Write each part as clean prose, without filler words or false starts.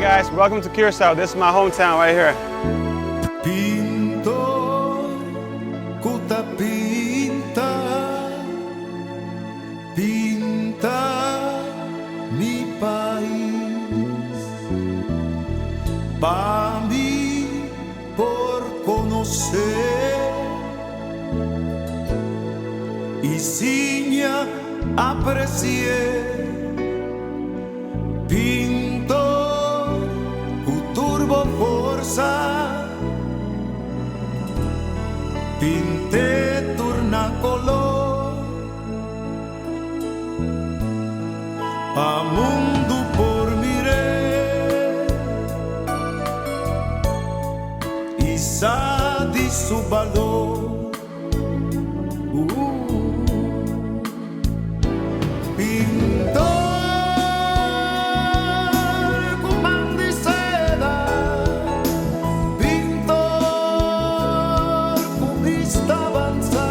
guys, welcome to Curaçao. This is my hometown right here. Pintor ku ta pinta, pinta mi pais. Pa mi por konosé i siña apresié. Pintor ku tur bo forsa, pint'é tur na koló, pa mundu por mir'é i sa di su balor. Pintor ku man di seda, pintor ku bista avansa.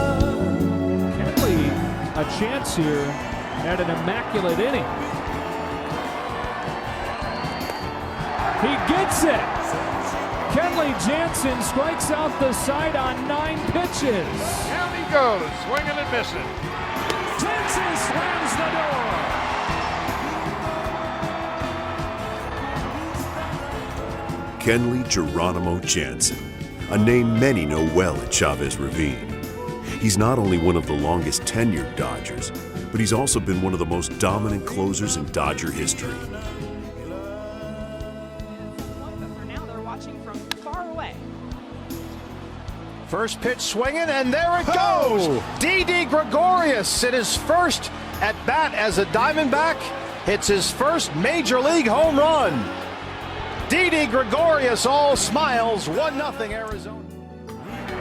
Kenley a chance here at an immaculate inning. He gets it! Kenley Jansen strikes out the side on nine pitches. Down he goes, swinging and missing. Jansen slams the door. Kenley Geronimo Jansen, a name many know well at Chavez Ravine. He's not only one of the longest tenured Dodgers, but he's also been one of the most dominant closers in Dodger history. But for now, they're watching from far away. First pitch swinging, and there it goes. Didi Gregorius in his first at bat as a Diamondback hits his first major league home run. Didi Gregorius all smiles, 1 0 Arizona.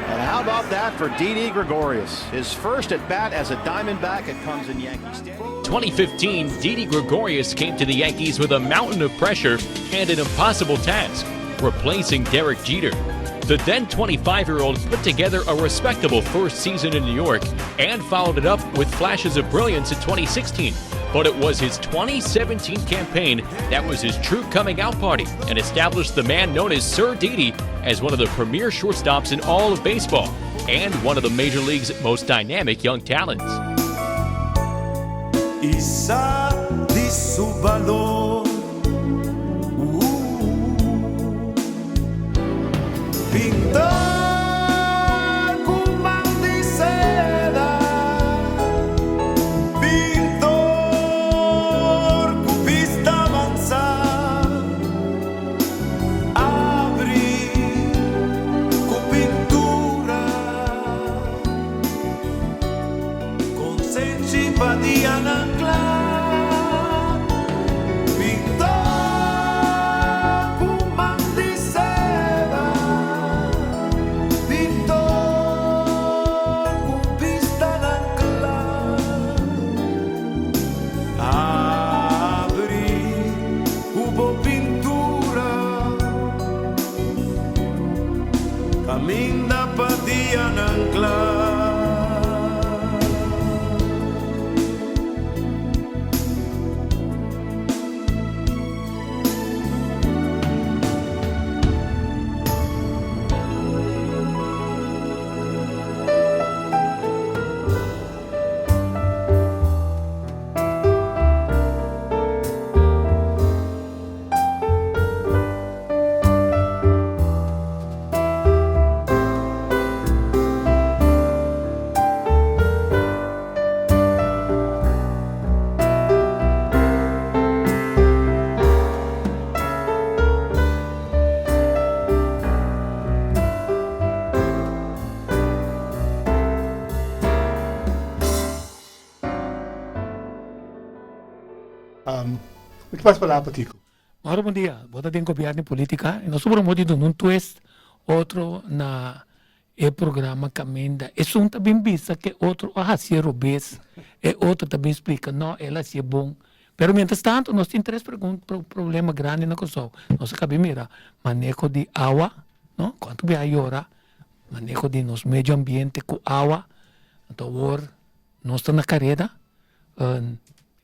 And how about that for Didi Gregorius? His first at bat as a Diamondback, it comes in Yankee Stadium. 2015, Didi Gregorius came to the Yankees with a mountain of pressure and an impossible task, replacing Derek Jeter. The then 25 year old put together a respectable first season in New York and followed it up with flashes of brilliance in 2016. But it was his 2017 campaign that was his true coming out party and established the man known as Sir Didi as one of the premier shortstops in all of baseball and one of the major league's most dynamic young talents. I sa di su balor. Pintor ku man di seda, pintor ku bista avansa, abri ku pintura, konsenshi pa dianan kla. Pintor ku man di seda, pintor ku bistanan kla. Abri ku bo pintura, kaminda pa dianan kla. Mi ta pasa palabra pa Tico. Mauro bon dia, bo ta den gobierno y politica y nos por modi duna un twist otro na e programa caminda esun ta bin bisa ke otro a hacié robes e otro ta bin splica no el a hacié bon pero mientras tanto nos tin tres problema grandi na Kòrsou nos a kabi mira maneho di awa no kuantu biaha yora maneho di nos medio ambiente ku awa anto awor nos ta na kareda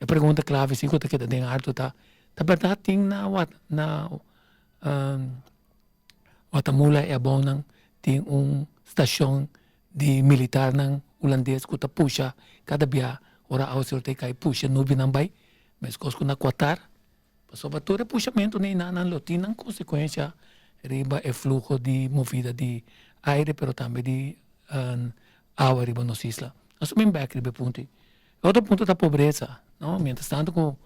e pregunta clave si ku ta keda den alto ta ta berdad tin na na. Watamula e abounan tin un stashon di militarnan hulandes ku ta pusha kada bia ora awaseru ta kai pusha nubinan bai meskos ku na Qatar pasobra tur e pushamentu nan lo tin nan konsekuensha riba e fluho di movida di aire pero tambe di awa riba nos isla. Nos ta bin bek riba e punto ei. E otro punto ta pobresa, no? Mientras tanto ku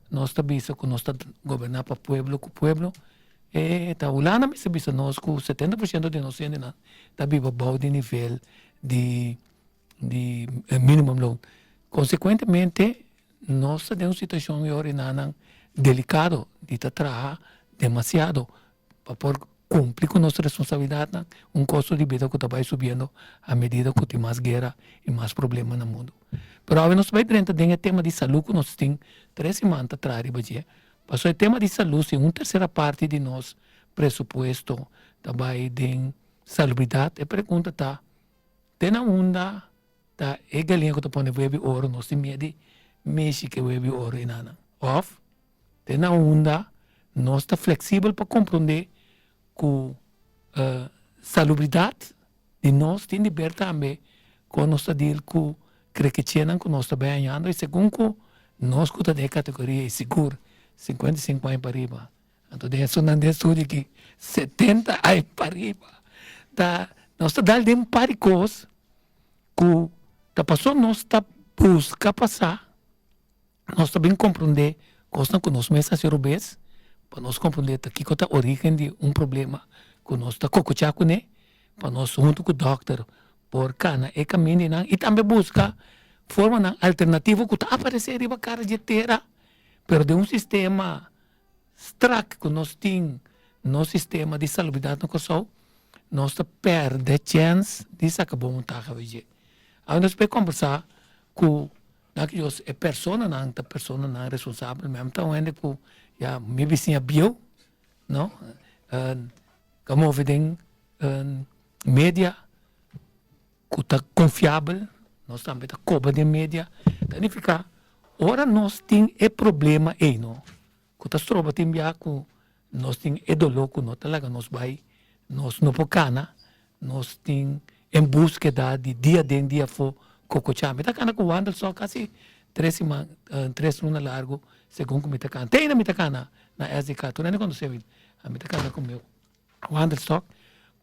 nos ta bisa ku nos ta goberná pa pueblo ku pueblo, e ta Hulanda mester bisa nos ku 70% di nos hendenan ta biba bou di nivel di di minimum loon. Konsekuentemente nos ta den un situashon i orinanan delikado di ta traha demasiado pa por kumpli ku nos responsabilidatnan, un kosto di bida ku ta bai subiendo a medida ku tin mas guera i mas problema na mundu. Pero awe nos ta bai drenta den e tema di salú ku nos tin tres siman ta traha riba dje. Pasobra e tema di salú si un tersera parti di nos presupuesto ta bai den salubridat, e pregunta ta, te na unda ta e galiña ku ta pone webi oro nos tin miedu di mishi ku e webi oro enanan? Òf Te na unda nos ta fleksibel pa komprondé ku salubridat di nos tin di ber tambe kon nos ta deal ku krekechenan ku nos ta bai hañando i segun ku nos ku ta den e kategoria i sigur 55 aña pa riba anto den esunnan den estudio aki 70 aña pa riba ta nos ta dal den un par di kos ku ta paso nos ta buska pa sa. Nos ta bin komprondé kosnan ku nos mes hasi robes, pa nos komprondé ta kiko ta orígen di un problema ku nos ta kokochá kuné, pa nos huntu ku dòkter por kana e kamindanan i tambe buska formanan alternativo ku ta aparesé riba kara dje tera, pero den un sistema strak ku nos tin nos sistema di salubridat na Kòrsou, nos ta pèrdè chèns di saka bon ventaha di dje. Awe nos por kombersá ku Nan ki Dios, e personanan ta personanan responsabel, mi ta un hende ku ya mi bisiña bieu, no, ka move den media ku ta konfiabel, nos tambe ta koba den media, ta nifiká ora nos tin e problema ei no, ku ta stroba tin bia ku nos tin e doló ku no ta laga nos bai, nos no por kana, Nos tin en búskeda di dia den dia afó kokochá. Mi ta kana ku wandelstok kasi tres siman, tres luna largu segun ku mi ta kana. Te ainda mi ta kana na SDK. Tur hende konosé mi. Mi ta kana ku mi wandelstok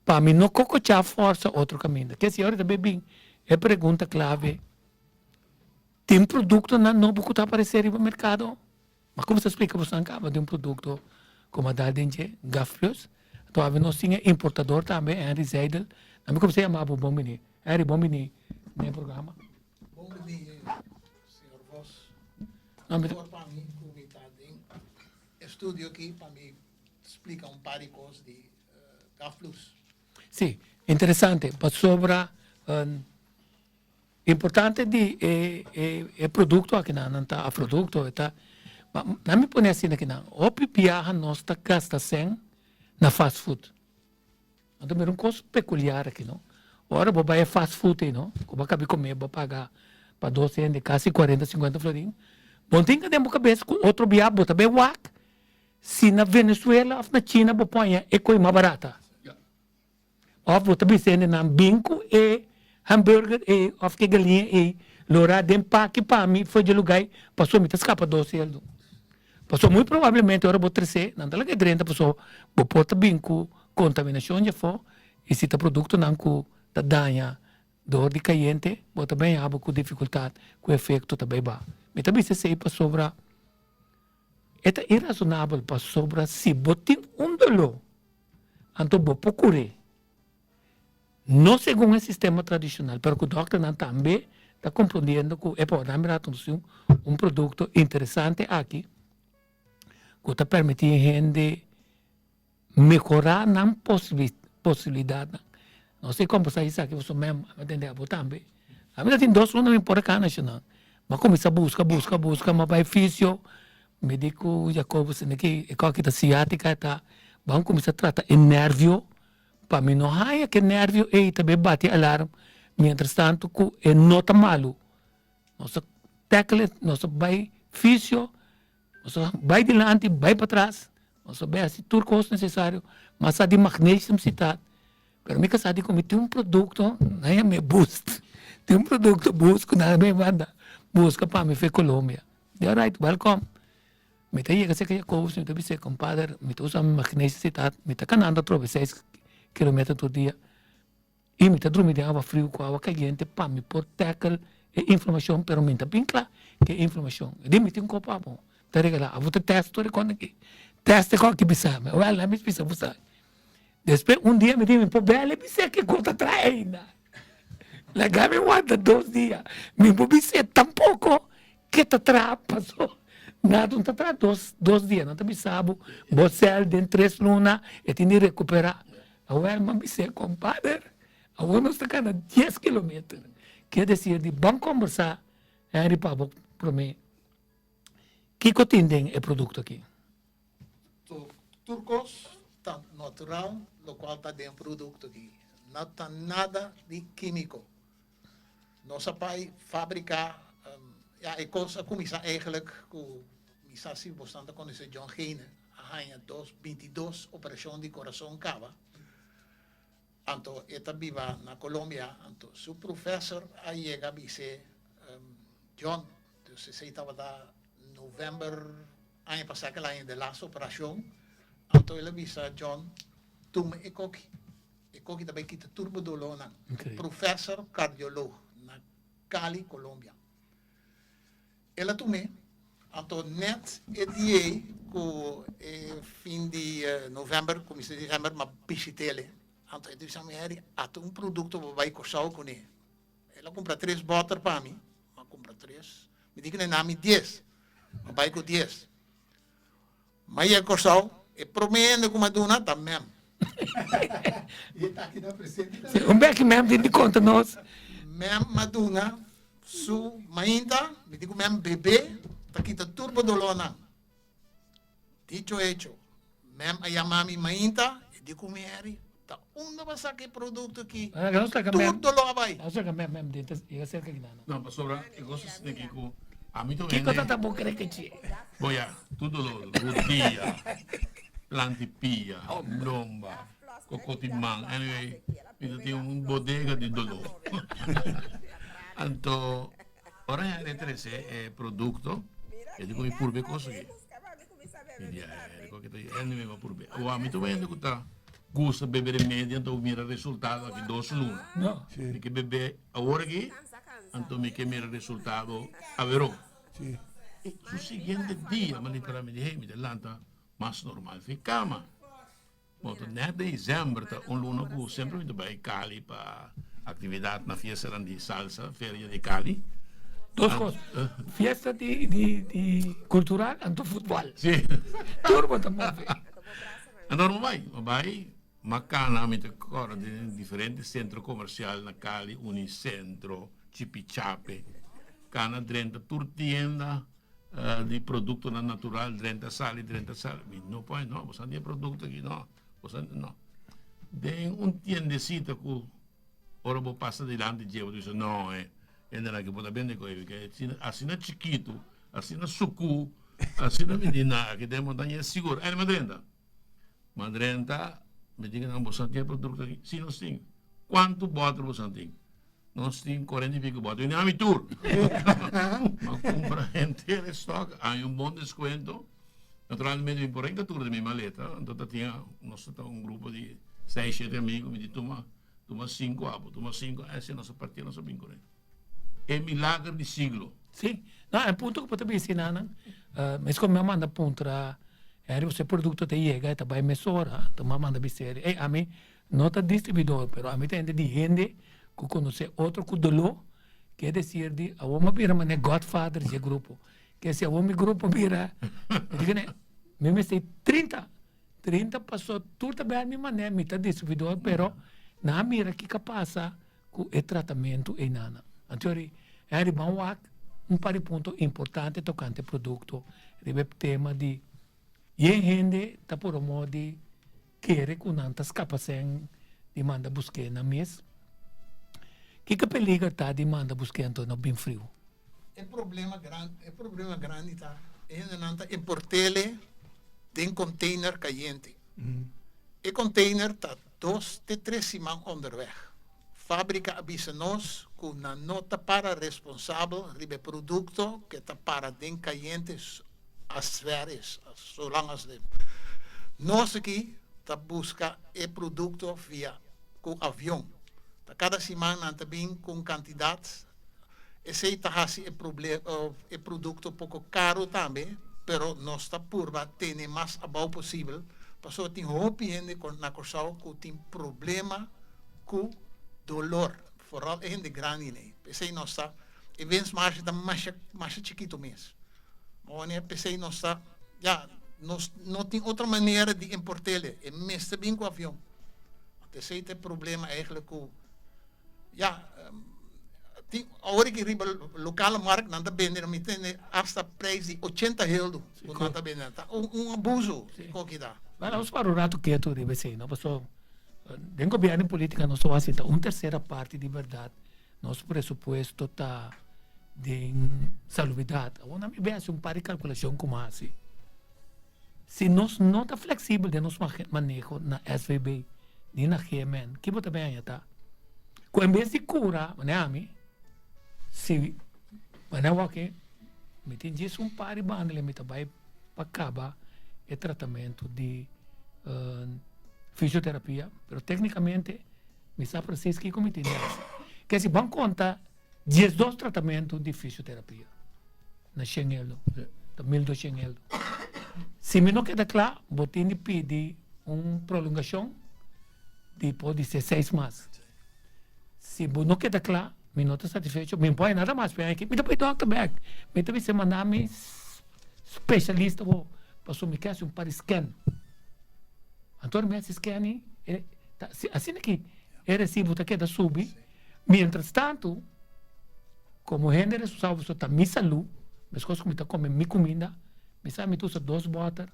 pa mi no kokochá fòrsa otro kaminda. Ke si ora ta bai bin e pregunta klave, tin produktonan nobo ku ta aparesé riba merkado? Ma como ta splica boso nan caba di un producto como a dal den dje, Gaf Plus? Anto awe nos tin e importador tambe, Henry Zeidel. Na mi cuminsa yama bo bon bini. Henry, bon bini den e programa. Bon bini, señor Vos. Honor pa mi cu mi ta den e studio aki pa mi splica un par di cos di Gaf Plus. Si, interesante, pasobra Importante di e e e producto aki nan, nan ta a producto e ta ma nan mi pone asina aki nan hopi biaha nos ta gasta sen na fast food. Anto mira un cos peculiar aki no, ora bo bai e fast food ei no, ku bo a kabi come bo a paga pa dos hende casi cuarenta cincuenta florin, bo no tin den bo cabes ku otro bia bo ta bai wak si na Venezuela of na China bo por haña e coi mas barata. Of bo ta bisa hendenan, Bin ku e hamburger ei of ku e galiña ei, lorá den paki pa mi for dje lugá ei, pasobra mi ta skapa dos seldu. Pasobra muy probablemente ora bo tres'é, nan ta laga e drenta pasobra bo por ta bin ku kontaminashon dje afó i si ta produktonan ku ta daña dor di kayente, bo ta bin haña bo ku difikultat ku efekto ta bai baha. Mi ta bisa esei pasobra e ta irasonabel pasobra si bo tin un doló Anto bo por cur'é. No segun e sistema tradicional, pero cu dokternan tambe ta comprondiendo cu epa ora mira nos tin un producto interesante aki cu ta permiti hende mehora nan posibilidadnan. No sé con bo sa esaki pasobra mi a tende abo tambe. Ami ta tin dos luna mi por a cana nacional. Mi a cuminsa busca, busca, busca, mi a bay fisio. Mi di ku Jacobus esaki ki e kòki ta siátika e ta ban kuminsá trata e nèrvio pa mi no haña ku e nèrvio ei ta bin bati alarm mientras tantu ku e no ta malu. Nos ta tackle e, nos ta bai fisio, nos ta bai dilanti, bai patras. Nos a bai hasi tur kos nesesario, mas sa di magnesium si ta, pero mi kasá di ku mi tin un produkto, nan yam'é boost, tin un produkto boost ku nan a bai manda buska pa mi for Colombia. Di alright, welcome. Mi ta yega serka Jacobus, mi ta bis'é, Kompader, mi ta usa mi magnesium si ta, mi ta kanando atrobe seis kilometer tur dia. I mi ta drumi den awa friu ku awa kayente pa mi por tackle e inflamashon, pero mi ta bin kla ku e inflamashon. E di mi tin kopa abo, ta regalá. Abo ta test tur e kos aki. Test e kos aki bisa mi. Wèl, nan mi bisa bo sa. Despues un dia mi di mi por bèl e bis'é ke kos ta traha ainda. Laga mi wanta dos dia. Mi por bis'é tampoko ke ta traha paso nada no ta traha dos dos dia. Nan ta bisa bo, bo sèl den tres luna e tin di rekuperá. Awor mi a bis'é, Kompader, awor nos ta kana dies kilometer. Kier desir di ban kombersá Henry pa bo promé. Kiko tin den e produkto aki? Tur kos ta natural lokual ta den e produkto aki. No ta nada di kímiko. Nos a bai fabriká, ya e kos a kuminsá eigentlik ku mi sa si bosnan ta konosé John Gene. A haña dos bintidos operashon di korason kaba. Anto e ta biba na Colombia. Anto su professor a yega a bis'é, John, dus esei tabata november aña pasá ku el a haña de laatste operashon. Anto el a bisa John, tuma e koki. E koki ta bai kita tur bo dolónan. Professor kardiolog na Cali, Colombia. El a tum'é, anto nèt e dia ei ku e fin di novèmber, kuminsá di desèmber, m'a bishit'el. Anto e ta bisa mi, Harry, ata un produkto bo bai Kòrsou kuné. El a kumpra tres bòter pa mi, m'a kumpra tres. Mi di ku nan mi dies, m'a bai ku dies. M'a yega Kòrsou, e promé hende ku m'a duna ta Mem. I e ta aki nan presente tambe. Un bèki Mem tin di konta nos. Mem m'a duna Su mainta, mi di ku mem bebe ta kita tur bo dolónan. Dicho hecho, mem a yama mi mainta, e di ku mi, Harry, ta unda bo a saka e produkto aki? Tur doló a bai. No, pasobra e kos ta sinti aki ku ami ta Kiko wende. ta ta bo kere ke chi? Bo ya, tur doló, rudia, planti pia, lomba, kokoti man, anyway. Mi ta tin un bodega di doló. Anto, ora hende trese e produkto, e di ku mi purba e kos aki. Mi di, eh, di ku ta hende mi a purba. Awor, ami ta un hende ku ta gusta bebe remedi anto mira resultado aki dos luna. No. Mi ke bebe awor aki, anto mi ke mira resultado aweró. Su siguiente dia, mi a literal mi di, hey, mi ta lanta mas normal fi kama. Bon, ta net december ta un luna ku semper mi ta bai Cali pa aktividat na fiestanan di salsa, feria di Cali. Dos kos, fiesta di di di kultural anto futbal. Si. Tur bo ta move. Anto mi bai, mi bai, mi a kana, mi ta kòrda den diferente sentro komersial na Cali, Unicentro, Chipichape, kana drenta tur tienda. Di productonan natural drenta sali drenta sali mi no por no bo sa di e producto aki no bo sa no den un tiendecita cu ora bo pasa dilanti dje bo ta bisa no e hendenan aki bo ta bende cu e asina asina chikito asina sucu asina mi di na aki den montaña e sigur ey mi a drenta mi a drenta mi di nan bo sa di e producto aki si nos tin cuanto boter bo sa tin. Nos tin cuarenta y pico bote. Bini ami tur. Ma cumpra henter e stock. Hay un bon descuento. Naturalmente mi por renca tur den mi maleta. Anto ta tin nos ta un grupo di seis, siete amigo. Mi di tuma, tuma cinco abo, tuma cinco. Así nos a parti, nos a bin con e. E milager di siglo. Sí. No, e punto cu bo ta bisa nan, mescos mi a manda puntra Henry, bo producto ta yega, e ta bay mesora. Anto mi a manda bisa Henry, ey ami No ta distribuidor, pero ami ta hende di hende ku konosé otro ku doló, ke desir di awor mi a bira manera godfather dje grupo. Ke si awor mi grupo bira, mi di kende, mi mester 30, 30 paso tur ta bèl mi manera mi ta distribuidor, pero nan a mira kiko a pasa ku e tratamentu einanan. Anto Henry ban wak un par di punto importante tokante produkto riba e tema di Yen hende ta por amor di kere ku nan ta skapa sen di manda busk'é nan mes? Kiko peliger ta di manda busk'é anto no bin friu? E problema gran, e problema grandi ta e hendenan ta import'ele. Den container kayente. E container ta dos te tres siman onderweg. Fábrika a bisa nos ku nan no ta para responsabel riba e produkto ku ta para den kayente as ver is, so lang as de. Nos aki ta buska e produkto via ku avion. Ta kada siman nan ta bin ku un kantidat. Esei ta hasi e e produkto poko karu tambe, pero nos ta purba tene mas abou posibel, pasobra tin hopi hende na Kòrsou ku tin problema ku dolor, foral e hende grandi nei. P'esei nos ta, e winstmarge ta masha masha chikitu mes. Wanneer p'esei nos ta, ya, nos no tin otro manera di import'el, e mester bin ku avion. Anto esei ta e problema eigenlijk ku. Ya, tin awor aki riba lokale markt nan ta bende, mi tende hasta prijs di ochenta heldu ku nan ta bende. Ta un un abuso koki ta. Bueno, nos para un rato ketu riba esei, no? Paso den gobierno y politica nos ta wak ta un tercera parti di berdad nos presupuesto ta den salubridad. Awor nan mi bin haci un par di calculacion como haci. Si nos no ta flexibel den nos maneho na SVB ni na GMN, ki bo ta bin haña ta? Ku en bes di kura, manera ami, si manera wak mi tin djis un par di bandelen mi ta bai pa kaba e tratamentu di fisioterapia, pero teknikamente mi sa presis kiko mi tin di hasi. Ke si bo a konta 12 tratamentu di fisioterapia. na shen eldo, ta 1200 eldo. Si mi no keda kla, bo tin di pidi un prolongashon di por di se seis mas. Si bo no keda kla, mi no ta satisfecho, mi no por haña nada mas p'e aki, mi ta bai dòkter bèk. Mi ta bisa manda mi speshalista bo, pasobra mi ke hasi un par di scan. Anto mi hasi scan i e ta asina ki e resibo ta keda subi. Mientras tanto, komo hende responsabel pasobra ta mi salú, meskos ku mi ta kome mi kuminda, mi sa mi ta usa dos bòter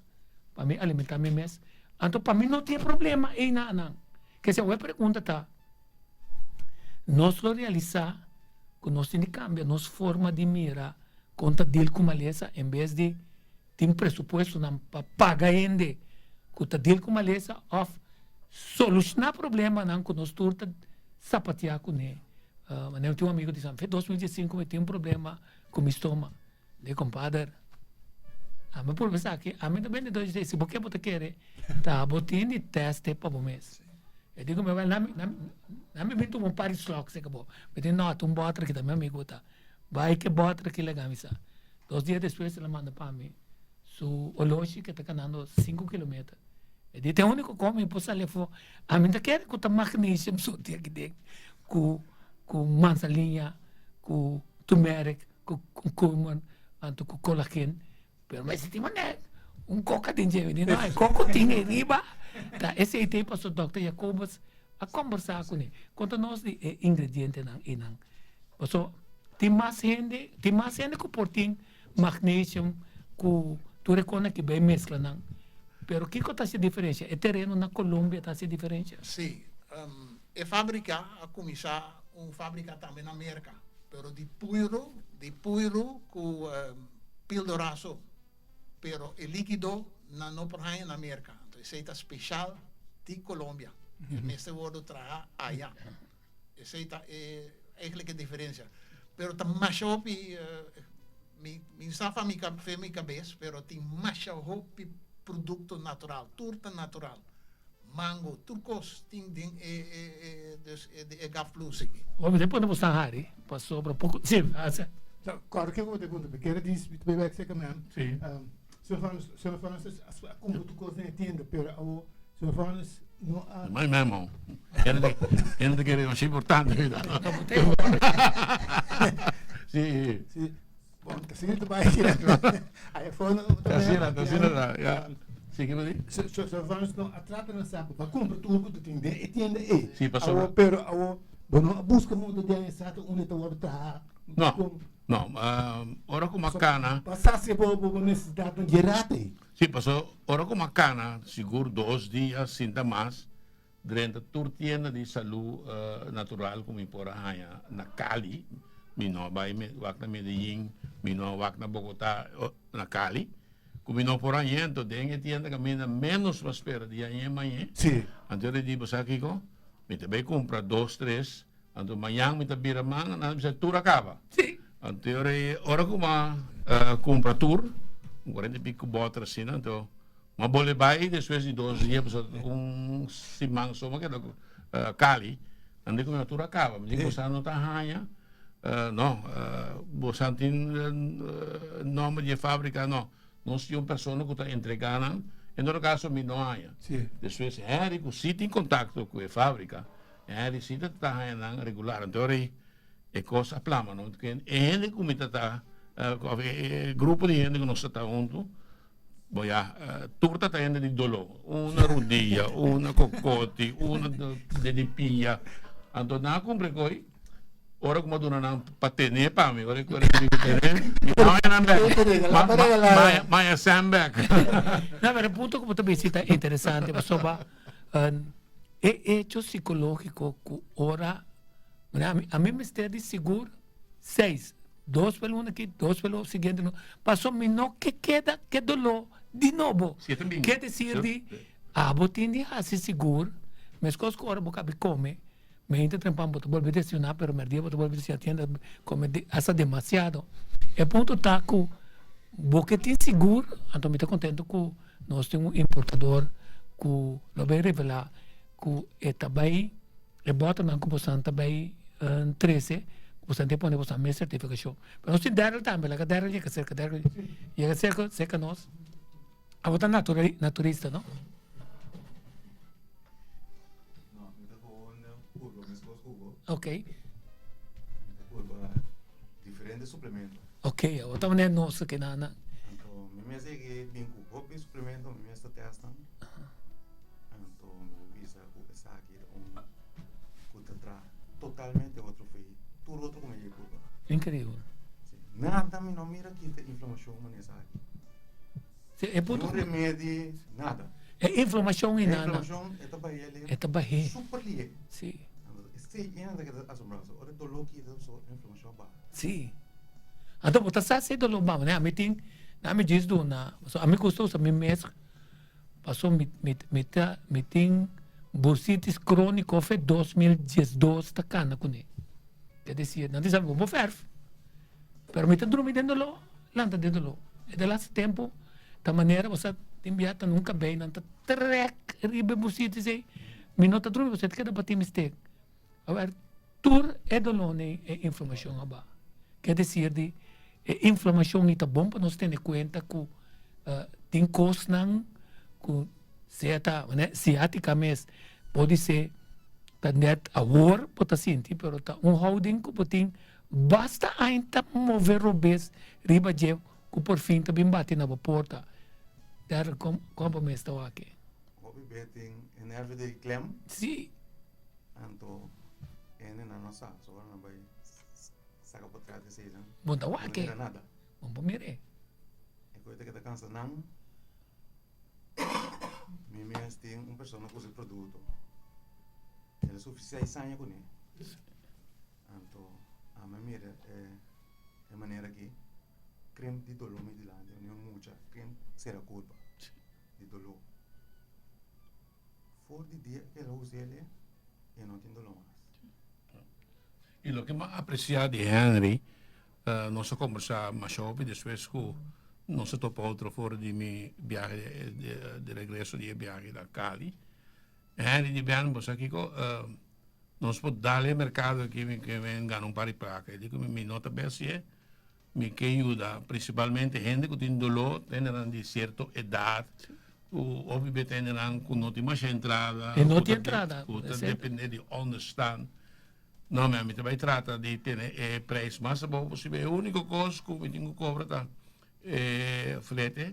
pa mi alimentá mi mes, anto pa mi no tin e problema ei na nan. Kese awor e pregunta ta, nos lo realisá ku nos tin di kambia nos forma di mira kon ta deal ku malesa en bes di tin presupuestonan pa paga hende ku ta deal ku malesa òf solushoná problemanan ku nos tur ta sapateá kuné. Manera mi tin un amigu di San Fe, 2015 mi tin un problema ku mi stoma. Mi di, Kompader, ami por bisa aki, ami ta bende dos si bo ke bo ta kere, ta bo tin di tèst pa bo mes. E di ku mi, wèl, nan mi bin tuma un par di slòk seka bo. Mi di, nò, ta un bòter ki ta mi amigu ta. Bai ke bòter ki laga mi sa. Dos dia despues el a manda pa mi su oloshi ke ta kanando sinku kilometer. E di ta e uniko kon mi por sali afó. Ami ta kere ku ta magnesium so tin aki den ku ku manzanilla, ku turmeric, ku kurkumen, anto ku kolagen. Pero mester tin manera un koka den dje. Mi di no, e koko tin ei riba. Ta esei ta e paso Dòkter Jacobus a kombersá kuné. Konta nos di e ingredientenan einan. Paso tin mas hende, tin mas hende ku por tin magnesium ku tur e kosnan ki bai meskla nan. Pero kiko ta hasi diferensia? E tereno na Colombia ta hasi diferensia? Sí. E fábrika a kuminsá un fábrika tambe na Merka, pero di puiru, di puiru ku pildoraso, pero e líkido nan no por haña na Merka. Anto esei ta speshal di Colombia. E mester wòrdu traha aya. Esei ta e eigenlijk e diferensia. Pero ta masha hopi, mi mi sa fa mi fe mi kabes, pero tin masha hopi produkto natural, tur ta natural. Mango, tur kos tin den e e e dus e e Gaf Plus aki. Bo mester pone bo san hari pasobra poko si hasa. Kòrda ke ku bo ta puntra mi kere di mi bek seka mi. Si. Señor Fernandes, señor Fernandes a kumpra tur kos den e tienda pero awo señor Fernandes no a. Mai memo. Hende hende kere masha importante vida. Si. Si. Bon, ta asina ta bai. Ai fono Ta asina, ta asina ta, ya. Si, kiko di? Señor Fernandes no a trata na sa ku pa kumpra tur ku ta tin den e tienda ei. Si, pasobra. Awo pero awo bo no a buska modo di haña sa ta unda ta wòrdu traha. No, no. Ora ku mi a kana. Pa sasia bo bo nesesidatnan dje rato ei. Si, pasobra ora ku mi a kana sigur dos dia sinta mas drenta tur tienda di salú natural ku mi por a haña na Cali. Mi no a bai wak na Medellin, mi no a wak na Bogotá, na Cali. Ku mi no por hañ'é, anto den e tienda kaminda ménos pa spera di hañ'é mañ'é. Sí. Anto yo di, bo sa kiko? Mi ta bai kumpra dos, tres, anto mañan mi ta bira man, nan ta bisa tur a kaba. Sí. Anto yo rei, ora ku m'a kumpra tur, un kuarenta i piko bòter asina, anto m'a bolbe bai despues di dos dia, pasobra un siman so m'a keda Cali, nan di ku mi tur a kaba. Mi di, bo sa no ta haña. No, bosan tin nomber di e fabrica? No, nos tin un persona cu ta entrega nan, en todo caso mi no haña. Despues Henry cu si tin contacto cu e fabrica, Henry si ta ta haña nan regular, anto ora e cos a plama no, e hende cu mi ta ta, of e grupo di hende cu nos ta ta hunto, bo ya, tur ta ta hende di dolor, una rudia, una cocoti, una di pia, anto nan a cumpra e coy. Ora ku mi a duna nan pa tene pa mi, ora ku mi tene, mi no haña nan bek. Mi haña Sam bek. No, pero e punto ku bo ta bisa ta interesante pasobra e hecho psikologiko ku ora, ami mester di sigur seis, dos pa e luna aki, dos pa e siguiente luna, pasobra mi no ke keda ke doló di nobo. Ke desir di abo tin di hasi sigur, meskos ku ora bo kabi kome. Mente trempan bo ta bolbe desayuná pero merdia bo ta bolbe desayuná tienda come hasta demasiado. E punto ta cu bo ke tin sigur, anto mi ta contento cu nos tin un importador cu lo bay revela cu e ta bay e boternan cu bosan ta bay trece cu bosan tin pone bosan mes certificacion. Pero nos tin Daryl tambe, laga Daryl yega cerca, Daryl yega cerca cerca nos. Abo ta naturista no? No, mi ta gewoon purba mescos cu bo. Ok. Mi ta purba diferente suplemento. Ok, abo ta manera nos ke na na. Anto mi mes yega bin cu hopi suplemento, mi mes ta test nan. Anto mi por bisa cu esaki ta un cu ta traha totalmente otro fe tur otro cu mi yega purba. Increíble. Si, nada mi no mira kita inflamacion manera esaki. Si, e punto. Niun remedi, nada. E inflamacion e nada. E inflamacion e ta bah'é E ta bah'é. Super lihe. Si. Anto esei e nan ta keda asombrá. So ora e doló kita so e inflamacion a baha. Si. Anto bo ta sa si e doló baha. Manera ami tin, ami djis duna, pasobra ami gusta usa mi mes, pasobra mi mi mi ta mi tin bursitis crónico fe 2012 ta cana cune. Ke desir, nan ta bisa mi bo bo verf. Pero mi ta drumi den doló, lanta den doló. E de laatste tempo ta manera bo sa tin bia ta nunca bay nan ta trek riba e bursitis ey. Mi no ta drumi pasobra e ta keda bati mi stek. Awer tur e doló nei e inflamacion a baha. Ke desir di e inflamacion i ta bon pa nos tene cuenta cu tin cosnan cu sea ta ciatica mes podise ta net awor bo ta sinti pero ta un houding cu bo tin Basta ain ta move robes riba dje ku por fin ta bin bati na bo porta. Darryl, kon kon bo mes ta wak e? Hopi be tin e nervio di klem. Si. Anto hende nan no sa, so ora nan bai saka potret di esei Bo ta wak e. No mira nada. Bo por mira e. E koe ta keda kansa nan. Mi mes tin un persona ku usa e produkto. El a sufri seis aña kuné. Anto ami a mira e manera ki krimp di doló mi dilanti, mi mucha krimp sera kurpa di doló. For di dia ku el a usa el e no tin doló mas. I loke mi a apresiá di Henry, nos a kombersá masha hopi despues ku nos a topa otro for di mi biahe di regreso di e biahe na Cali. Henry di Ben, bo sa kiko? Nos por dal e mercado aki mi ke ven gana un par di placa. E di cu mi no ta besi mi ke yuda principalmente hende cu tin dolor, hendenan di cierto edad, cu hopi bes ta hendenan cu no tin masha entrada, E no tin entrada. cu ta depende di onderstand. No, mi ami ta bay trata di tene e prijs mas abou posibel. E unico cos cu mi tin cu cobra ta e flete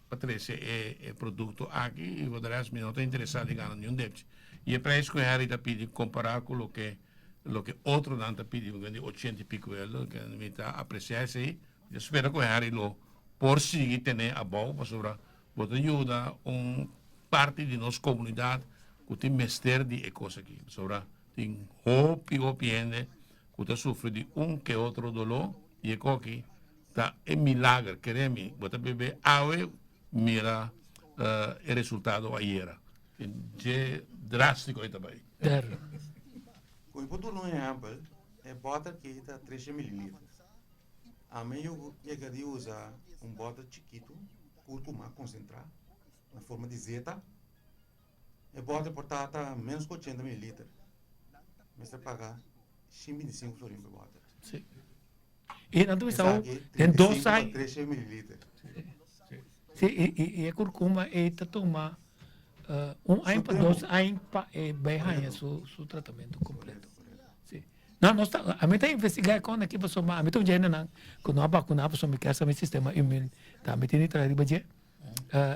pa trece e producto aki y for de rest mi no ta interesa di gana niun depchi. Y e prijs cu Harry ta pidi compara cu loke loke otronan ta pidi mi di ochenta y pico euro mi ta aprecia esey. Mi ta spera cu Harry lo por sigui tene abou pasobra bo ta yuda un parti di nos comunidad cu tin mester di e cos aki pasobra tin hopi hopi hende cu ta sufri di un ke otro dolor y e coki ta e milager, kere mi, bo ta bebe awe. mira e resultado ayera. Dje drástiko e ta bai. Darryl. Ku mi por duna un ehèmpel, e bòter aki ta tresha mililiter. Ami yega di usa un bòter chikitu, kurkuma konsentrá na forma di zeta. E bòter por ta ta ménos ku ochenta mililiter. Mester paga shin binti sinku florin pa e bòter. Sí. I nan ta bisa bo den dos ai. Esaki 35 pa tresha mililiter. Sí, i e kurkuma ei ta tuma un aña pa dos aña pa e bai haña su tratamentu kompleto. Sí. No, nos ta, ami ta investigá e kon aki pasobra ami ta un dje ku no a bakuná pasobra mi kier sa mi sistema inmun tambe tin di traha riba dje.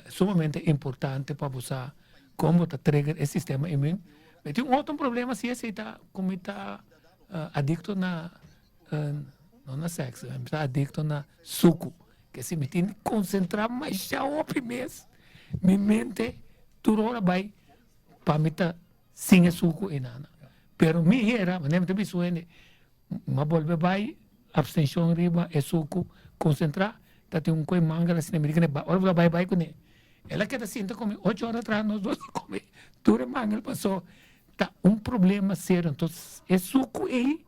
Sumamente importante pa bo sa kon bo ta trigger e sistema inmun. Mi tin un otro problema si esei ta ku mi ta adikto na no na sèks, mi ta adikto na suku. Ke si mi tin di konsentrá masha hopi mes mi mente tur ora bai pa mi ta sin e suku einan. Pero mi hera, manera mi ta bisa un hende, Mi a bolbe bai abstenshon riba e suku konsentrá, ta tin un koi mangel asina, mi di kende ora bo ta bai bai kuné. El a keda sinta ku mi ocho ora atras nos dos a kome tur e mangel paso ta un problema serio. Entonces e suku ei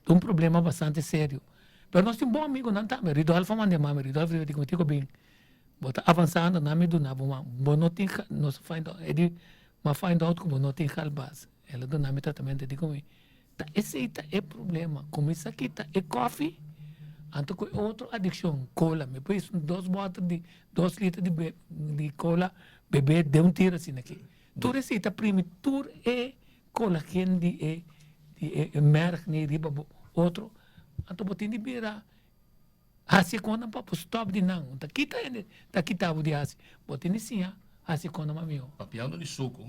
ta un problema bastante serio. Pero nos tin bon amigunan tambe, Ridolfo a manda e mami, Ridolfo di mi tiko bin bo ta avansando nan mi duna bo man, bo no tin nos a find out, e di mi a find out ku bo no tin kalbas. El a duna mi tratamentu, e di ku mi Ta esei ta e problema. Kuminsá kita e kòfi, anto ku e otro adikshon, kola. Mi por hisa dos bòter di dos liter di di kola bebé den un tiro asina aki. Tur esei ta primi tur e kolagen di e di e mèrg ni riba bo otro. Anto bo tin di bira hasi e konan pa bo stòp di nan. Ta kita hende ta kita bo di hasi. Bo tin di siña hasi e konan mas mihó. Papiando di suku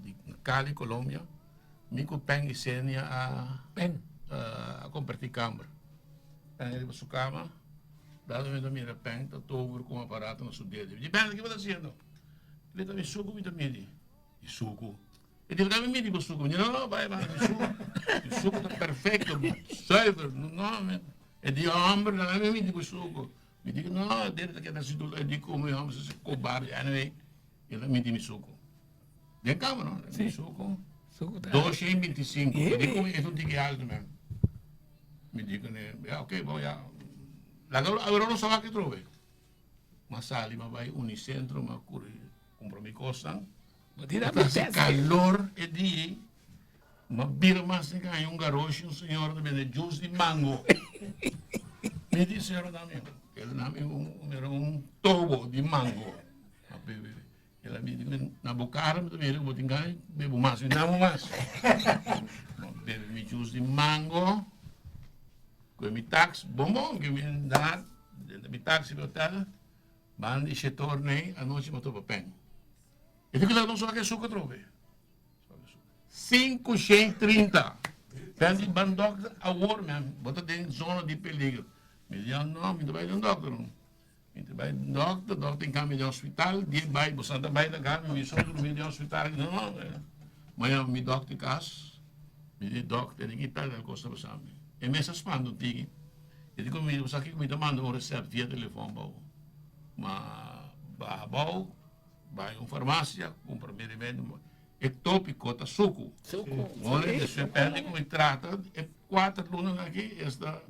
di Cali, Colombia, mi ku Peng i Senia a Peng. a kompartí kamber. Peng riba su kama, dado mi ta mira Peng ta tover ku un aparato na su dede. Mi di, Peng, kiko bo ta hasiendo? El ta mi suku mi ta midi. Di suku? E di, mi midi bo suku. Mi di, no, no, bai, bai, mi suku, mi suku ta perfecto, zuiver. No, mi. E di, homber, laga mi midi bo suku. Mi di, no, debe ta keda si dul. E di, komo, homber, si kobarde. Anyway, el a midi mi suku. Den kama, no? Sí. Mi suku. Suku ta. 225. Mi di, komo, e ta un tiki alto, man. Mi di kuné, ya, ok, bon, ya. Laga, awor no sa wak atrobe. M'a sali, m'a bai Unicentro, m'a kuri kumpra mi kosnan. Bo tin Ta hasi kalor e dia ei. M'a bira mas den kaña un garoshi, un señora ta bende juice di mango. Mi di, señora dame, el a dame un, un tobo di mango. M'a bebe. El a bini mi na bo kara mi ta mira ku bo tin gana di bebe mas, mi damo mas. Mi bebe mi juice di mango, kohe mi tax, bon bon ke mi da denter mi taxi pa hotel, banda di shetor nei anochi mi a topa pen. E di ku nos wak e suka atrobe. 530. Pen di ban dokter awor men, bo ta den zona di peligro. Mi di no, mi ta bai den dokter no. Mi ta bai dokter, dokter tin kami den hospital, di bai, bo sa ta bai na kami, mi so durmi den hospital, no, no, ma yama mi dokter kas, mi di dokter, di ki tal tal kos ta pasa mi. E mes a spanta un tiki, e di ku mi, bo sa kiko mi ta manda un recept via telefon pa bo, ma baha abou, bai un farmacia, kumpra mi remedio, e topiko ta suku. Suku. Ora despues pende ku mi trata e kuater lunanan aki, esta.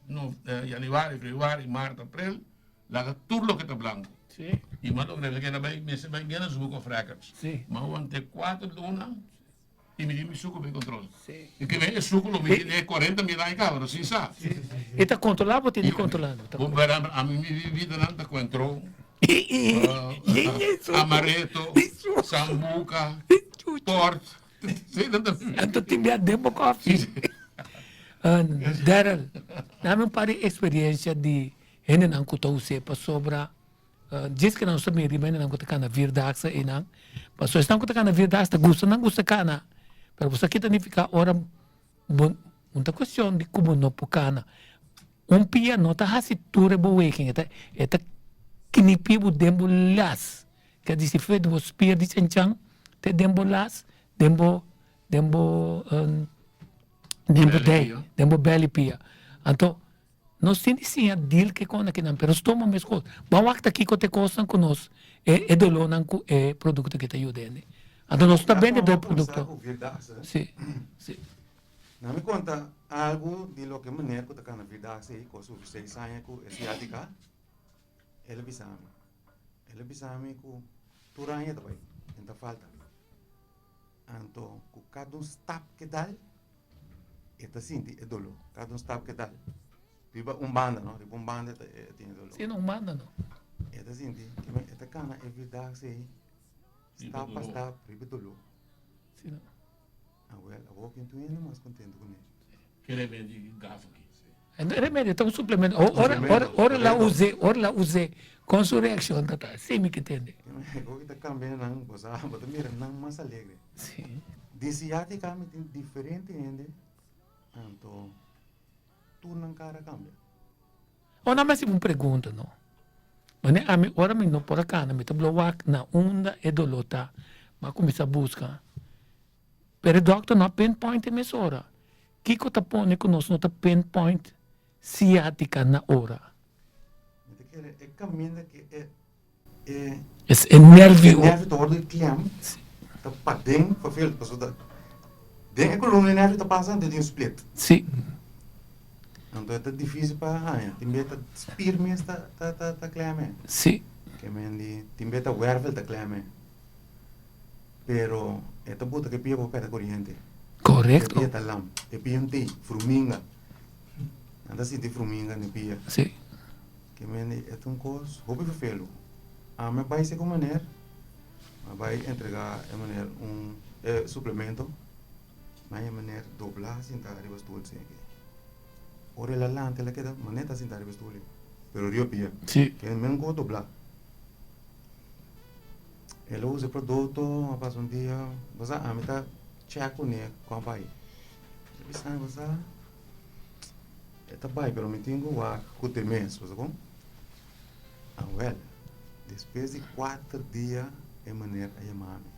No, januari, februari, maart, april, laga tur loke ta blanco. Sí. Y mas loke ta keda bay, mester bay Guinness Book of Records. Sí. Ma wante cuatro luna y mi di mi suco bay control. Sí. Y que e suco lo mi tiene 40 mil aña caba, no sin sa. Sí. Y ta controla bo tin di controla. Bo verá, a mi mi vida nan ta cuentro. Amaretto, sambuca, port. Anto tin bia den bo koffie. Darrel, dame un par di experiencia di hendenan ku ta us'é pasobra djis ke nos ta mira riba hendenan ku ta kana vierdaagse einan. Pasobra esnan ku ta kana vierdaagse ta gusta nan gusta kana, pero bo sa kita nifiká ora bo un ta kuestion di ku bo no por kana. Un pia no ta hasi tur e beweging, e ta e ta knipi bo den bo las. Ke di si fe di bo spier di chanchan te den bo las, den bo den bo den bo dei, den bo belly pia. Anto. Nos tin di siña deal ku e kos akinan, pero stoma meskos. Bo a wak ta kiko ta e kosnan ku nos, e e dolónan ku e produkto aki ta yuda hende. Anto nos no ta bende do e produkto. Si, si. Na mi konta algu di loke meneer ku ta kana Vierdaagse ei ku a sufri seis aña ku e siatika, el a bisa mi. El a bisa mi ku tur aña ta bai, e ta falta. Anto ku kada un stap ke dal, e ta sinti e doló. Kada un stap ke dal. Riba un banda, no? Riba un banda e tin e doló. Sí, no, un banda no. E ta sinti, e ta kana e Vierdaagse ei, stap pa stap, riba e doló. Sí, no. Awel, awor ken tur hende mas kontentu kuné. Ke remedi gaf aki? E remedi ta un suplemento. Ora, ora, ora la us'é, ora la us'é, kon su reakshon ta ta? Si mi ke tende. Ku ta kambia nan, bo sa, bo ta mira nan mas alegre. Si. Di siatika mi tin diferente hende, anto tur nan kara kambia. Ora mi hasi un pregunta no. Mane ami ora mi no por a kana mi ta blo wak na unda e doló ta, mi a kuminsá buska. Pero e dòkter no a pinpoint e mesora. Kiko ta pone ku nos no ta pinpoint siatika na ora? Mi ta kere e kaminda ku e e Es e nervio. E nervio ta wòrdu klem ta paden verveeld pasobra den e kolumna e nervio ta pasa anto tin un split. Si. Anto e ta difisil pa haña tin bes ta spier mes ta ta ta klem e. Si. Ke men di tin bes ta wervel ta klem e. Pero e ta buta ke pia bo perde koriente. Korekto. E pia ta lam. E pia un tei, fruminga. Nan ta sinti fruminga na e pia. Si. Ke mende e ta un kos hopi ferfelu. Ami a bai segun maner, mi a bai entrega e maner un e suplemento, mi a haña e maner doblá sinta riba stul asina aki. Ora el a lanta el a keda maner ta sinta riba stul ei, pero riba pia. Si. Ke men ku doblá. El a usa e producto, a pasa un dia, bo sa ami ta check kuné kon bai. Mi bisa bo sa e ta bai pero mi tin ku wak ku te mes, bo sa kon? Awel, despues di kuater dia e meneer a yama mi.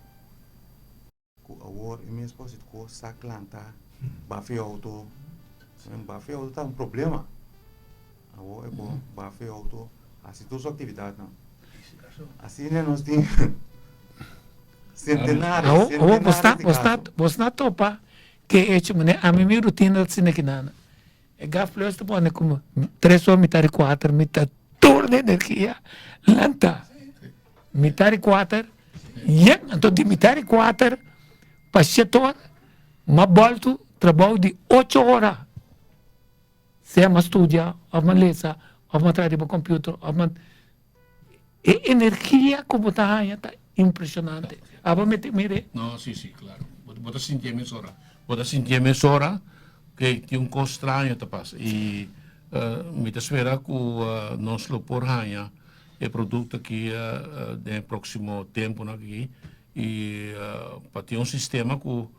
Ku awor e mes por hasi kos sa klanta bafi auto. Bafi auto ta un problema. Awor e por bafi auto hasi tur su aktividatnan. Asina nos tin sentenares, sentenares di kaso. Bos na topa ke hecho manera ami mi rutina ta asina kinan. E gaf plus ta pone como tres or mitar di kuater mi ta tur di energia lanta. Mitar di kuater yen anto di mitar di kuater pa shet or m'a boltu trabou di ocho ora. Sea m'a studia of m'a lesa of m'a traha riba computer of m'a e energia ku bo ta haña ta impresionante. Abo mete mire. No, si, si, claro. Bo ta sintié mesora. Bo ta sintié mesora ke tin un kos straño ta pasa. I mi ta spera ku nos lo por haña e produkto aki den e próksimo tempunan aki i pa tin un sistema ku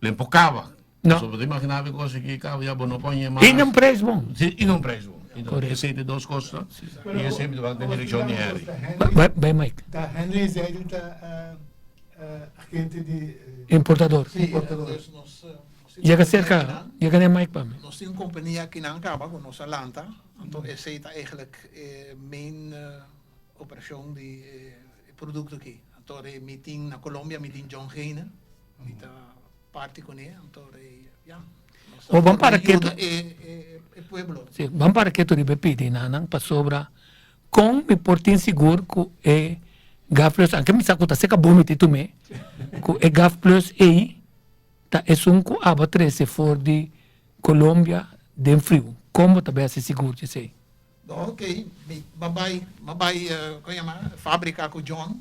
lo por kaba. No. Pasobra bo ta imaginá bo e kos aki kaba ya bo no por haña mas. I na un preis bon. Si, i na un preis bon. Korekto. Esei ta e dos kosnan i esei mi ta wak den direkshon di Henry. Bai Mike. Ta Henry Zeidel ta agente di. Importador. Importador. Yega serka, yega na e mic pa mi. Nos tin un kompania kinan kaba ku nos a lanta. Anto esei ta eigenlijk e main operashon di e produkto aki. Anto re mi tin na Colombia mi tin John Heine, mi ta parti kuné, anto re ya. Nos ta O ban para yuda ketu. e e pueblo. Si, ban para ketu riba e pidi nanan pasobra kon mi por tin sigur ku e Gaf Plus, anke mi sa ku ta seka bon mi tin tum'é, ku e Gaf Plus ei ta esun ku abo a trese for di Colombia den friu. Kon bo ta bay hasi sigur di esei? Ok, mi a bay, mi a bay, kon yama, fabrika ku John.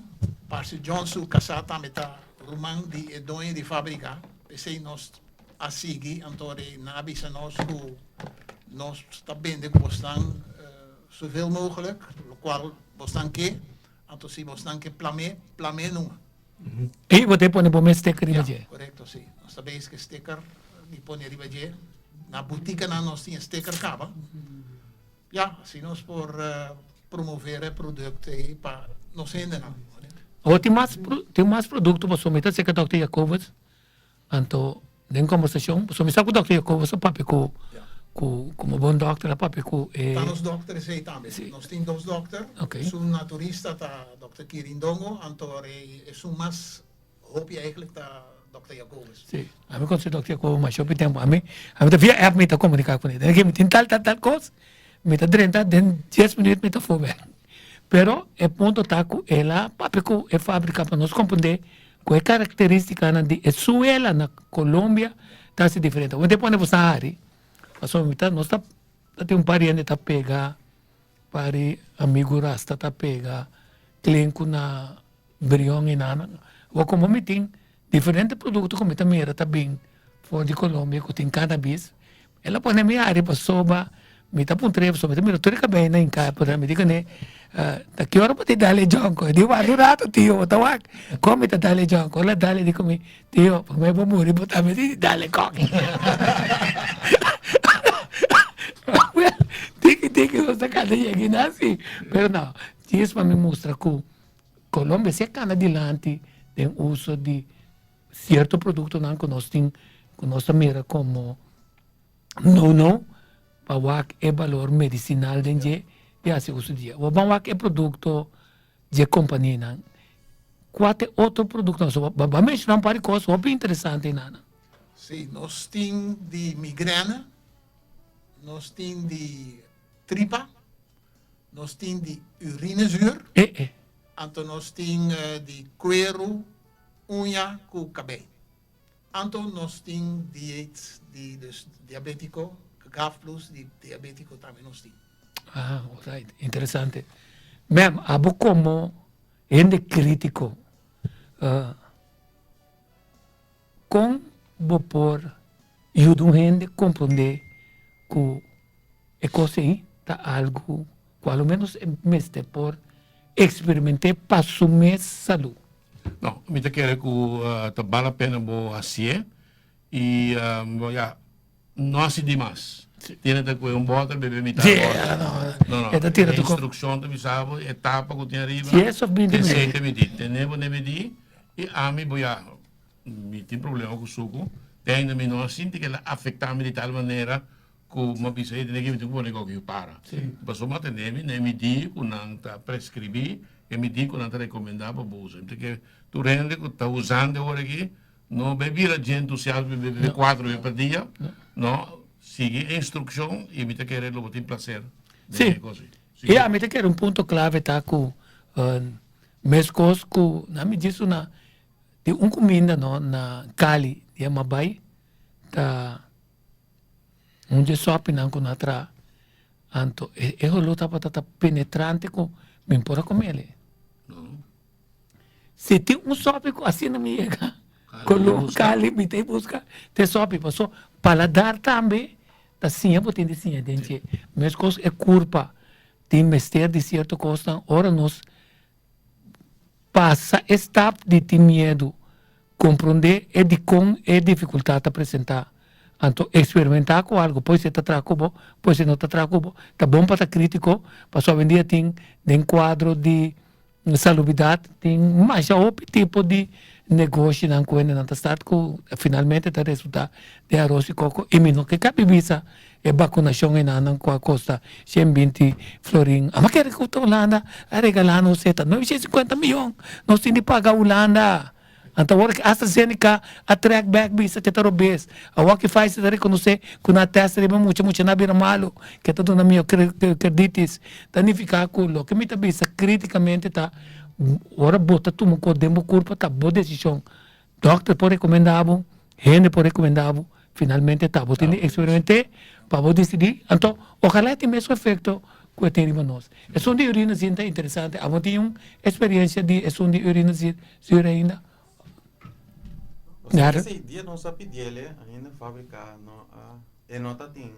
Parse John su kasá tambe ta ruman di e doño di fabrika. P'esei nos a sigui, anto e nan a bisa nos ku nos ta bende ku bosnan zoveel mogelijk, lokual bosnan ke. Anto si bosnan ke plam'é, plam'é numa. I bo ta pone bo mes sticker riba dje? Ja, korekto, si. Nos ta bezig ku sticker di pone riba dje. Na butikanan nos tin e sticker kaba. Ja, asina nos por promover e produkto ei pa nos hendenan. Awor tin mas tin mas produkto pasobra mi ta seka Dòkter Jacobus, anto den kombersashon, pasobra mi sa ku Dòkter Jacobus a papia ku. ku komo bon dòkter a papia ku e. Ta nos dòkter esei tambe. Nos tin dos dòkter. Esun naturista ta dòkter Kirindongo, anto esun mas hopi eigenlijk ta dòkter Jacobus. Si, ami konosé dòkter Jacobus masha hopi tempu. Ami ami ta via app mi ta komuniká kuné. Den ke mi tin tal tal tal kos, mi ta drenta den dies minuut mi ta for bèk. Pero e punto ta ku el a papia ku e fábrika pa nos komprendé ku e karakterístikanan di e suela na Colombia ta hasi diferente. Awor te pone bo sa hari, pasobra mi ta nos ta tin un pariente ta pega, pari amigu rasta ta pega, klenku na Brion i nana. Awor komo mi tin diferente produkto ku mi ta mira ta bin for di Colombia ku tin cannabis, el a pone mi ari pasobra mi ta puntra pasobra mi ta mira tur e kabei na hinká pero mi di kuné ta ki ora bo tin dal e jonko? E di wak un rato tio bo ta wak kon mi ta dal e jonko? Ora el a dal e di ku mi tio promé bo muri bo tambe tin di dal e koki. Tiki tiki nos ta kanta yega na asi pero no djis pa mi mustra ku Colombia si a cana dilanti den uso di cierto productonan cu nos tin, cu nos ta mira como no no, pa wak e balor medicinal den dje y haci uso di dje. Awor ban wak e producto dje companianan. Cua ta e otro productonan? So bo a menciona un par di cos hopi interesante eynan. Si, nos tin di migrene, nos tin di tripa. Nos tin di urinezuur. Anto nos tin di kueru, uña ku kabei. Anto nos tin dieet di dus diabetiko, Gaf plus di diabetiko tambe nos tin. Ah, alright. Interesante. Mem, abo komo hende kritiko, kon bo por yuda un hende komprondé ku E kos ei ta algu ku a lo ménos e mester por eksperiment'é pa su mes salú. No, mi ta kere ku ta bal la pena bo hasié i bo ya no hasi dimas. Tiene ta kue un bòter bebe mitad bòter. No, no, e instrukshon ta bisa bo e tapa ku tin ariba tin seite midí. Tene bo ne midí i ami bo ya mi tin problema ku suku te ainda mi no a sinti ku el a afektá mi di tal manera Ku mi a bisa e tene ke mi tin ku pone koki yu para. Pasobra mi a tende mi na e midí ku nan ta preskribí, e midí ku nan ta rekomendá pa bo usa. Mi ta kere tur hende ku ta usando awor aki no bai bira dje entusiasmo di bebe kuatro bes pa dia, no, sigui e instrukshon i mi ta kere lo bo tin plaser den e kos ei. Sí, i ami ta kere un punto klave ta ku meskos ku nan mi djis una di un kuminda no na Cali di a bai ta. Un dje sòpinan ku nan a traha, anto e e holó tabata ta penetrante ku mi por a komel e. Si tin un sòpi ku asina mi yega koló kali mi ta buska te sòpi paso paladar tambe ta siña bo tin di siña den dje. Meskos e kurpa tin mester di sierto kosnan ora nos pasa e stap di tin miedu, komprondé e dikon e difikultat ta presentá. Anto eksperimentá ku algu, por esei ta traha ku bo, por esei no ta traha ku bo. Ta bon pa ta krítiko, pasobra awendia tin den kuadro di salubridat tin masha hopi tipo di negoshinan ku hendenan ta start ku finalmente ta resultá den aros i koko i mi no ke kabi bisa E bakunashon enanan ku a kosta 120 florin. Ama kere ku ta Hulanda a regalá nos e ta 950 miyon nos tin di paga Hulanda. Anto awor ki AstraZeneca a trek bek bisa ke ta robes. Awor ki Pfizer ta rekonosé ku nan a tèst riba mucha mucha nan a bira malu ke ta duna miocarditis. Ta nifiká ku loke mi ta bisa kritikamente ta ora bo ta tuma un kos den bo kurpa ta bo desishon. Dòkter por rekomendá bo, hende por rekomendá bo, finalmente ta bo tin di eksperimenté pa bo disidí. Anto, ojalá e tin mesun efekto ku e tin riba nos. Esun di urina sin ta interesante. Abo tin un eksperiensia di esun di urina zuur ainda? Osea, esei dia nos a pidiel ainda fábrika no a, e no ta tin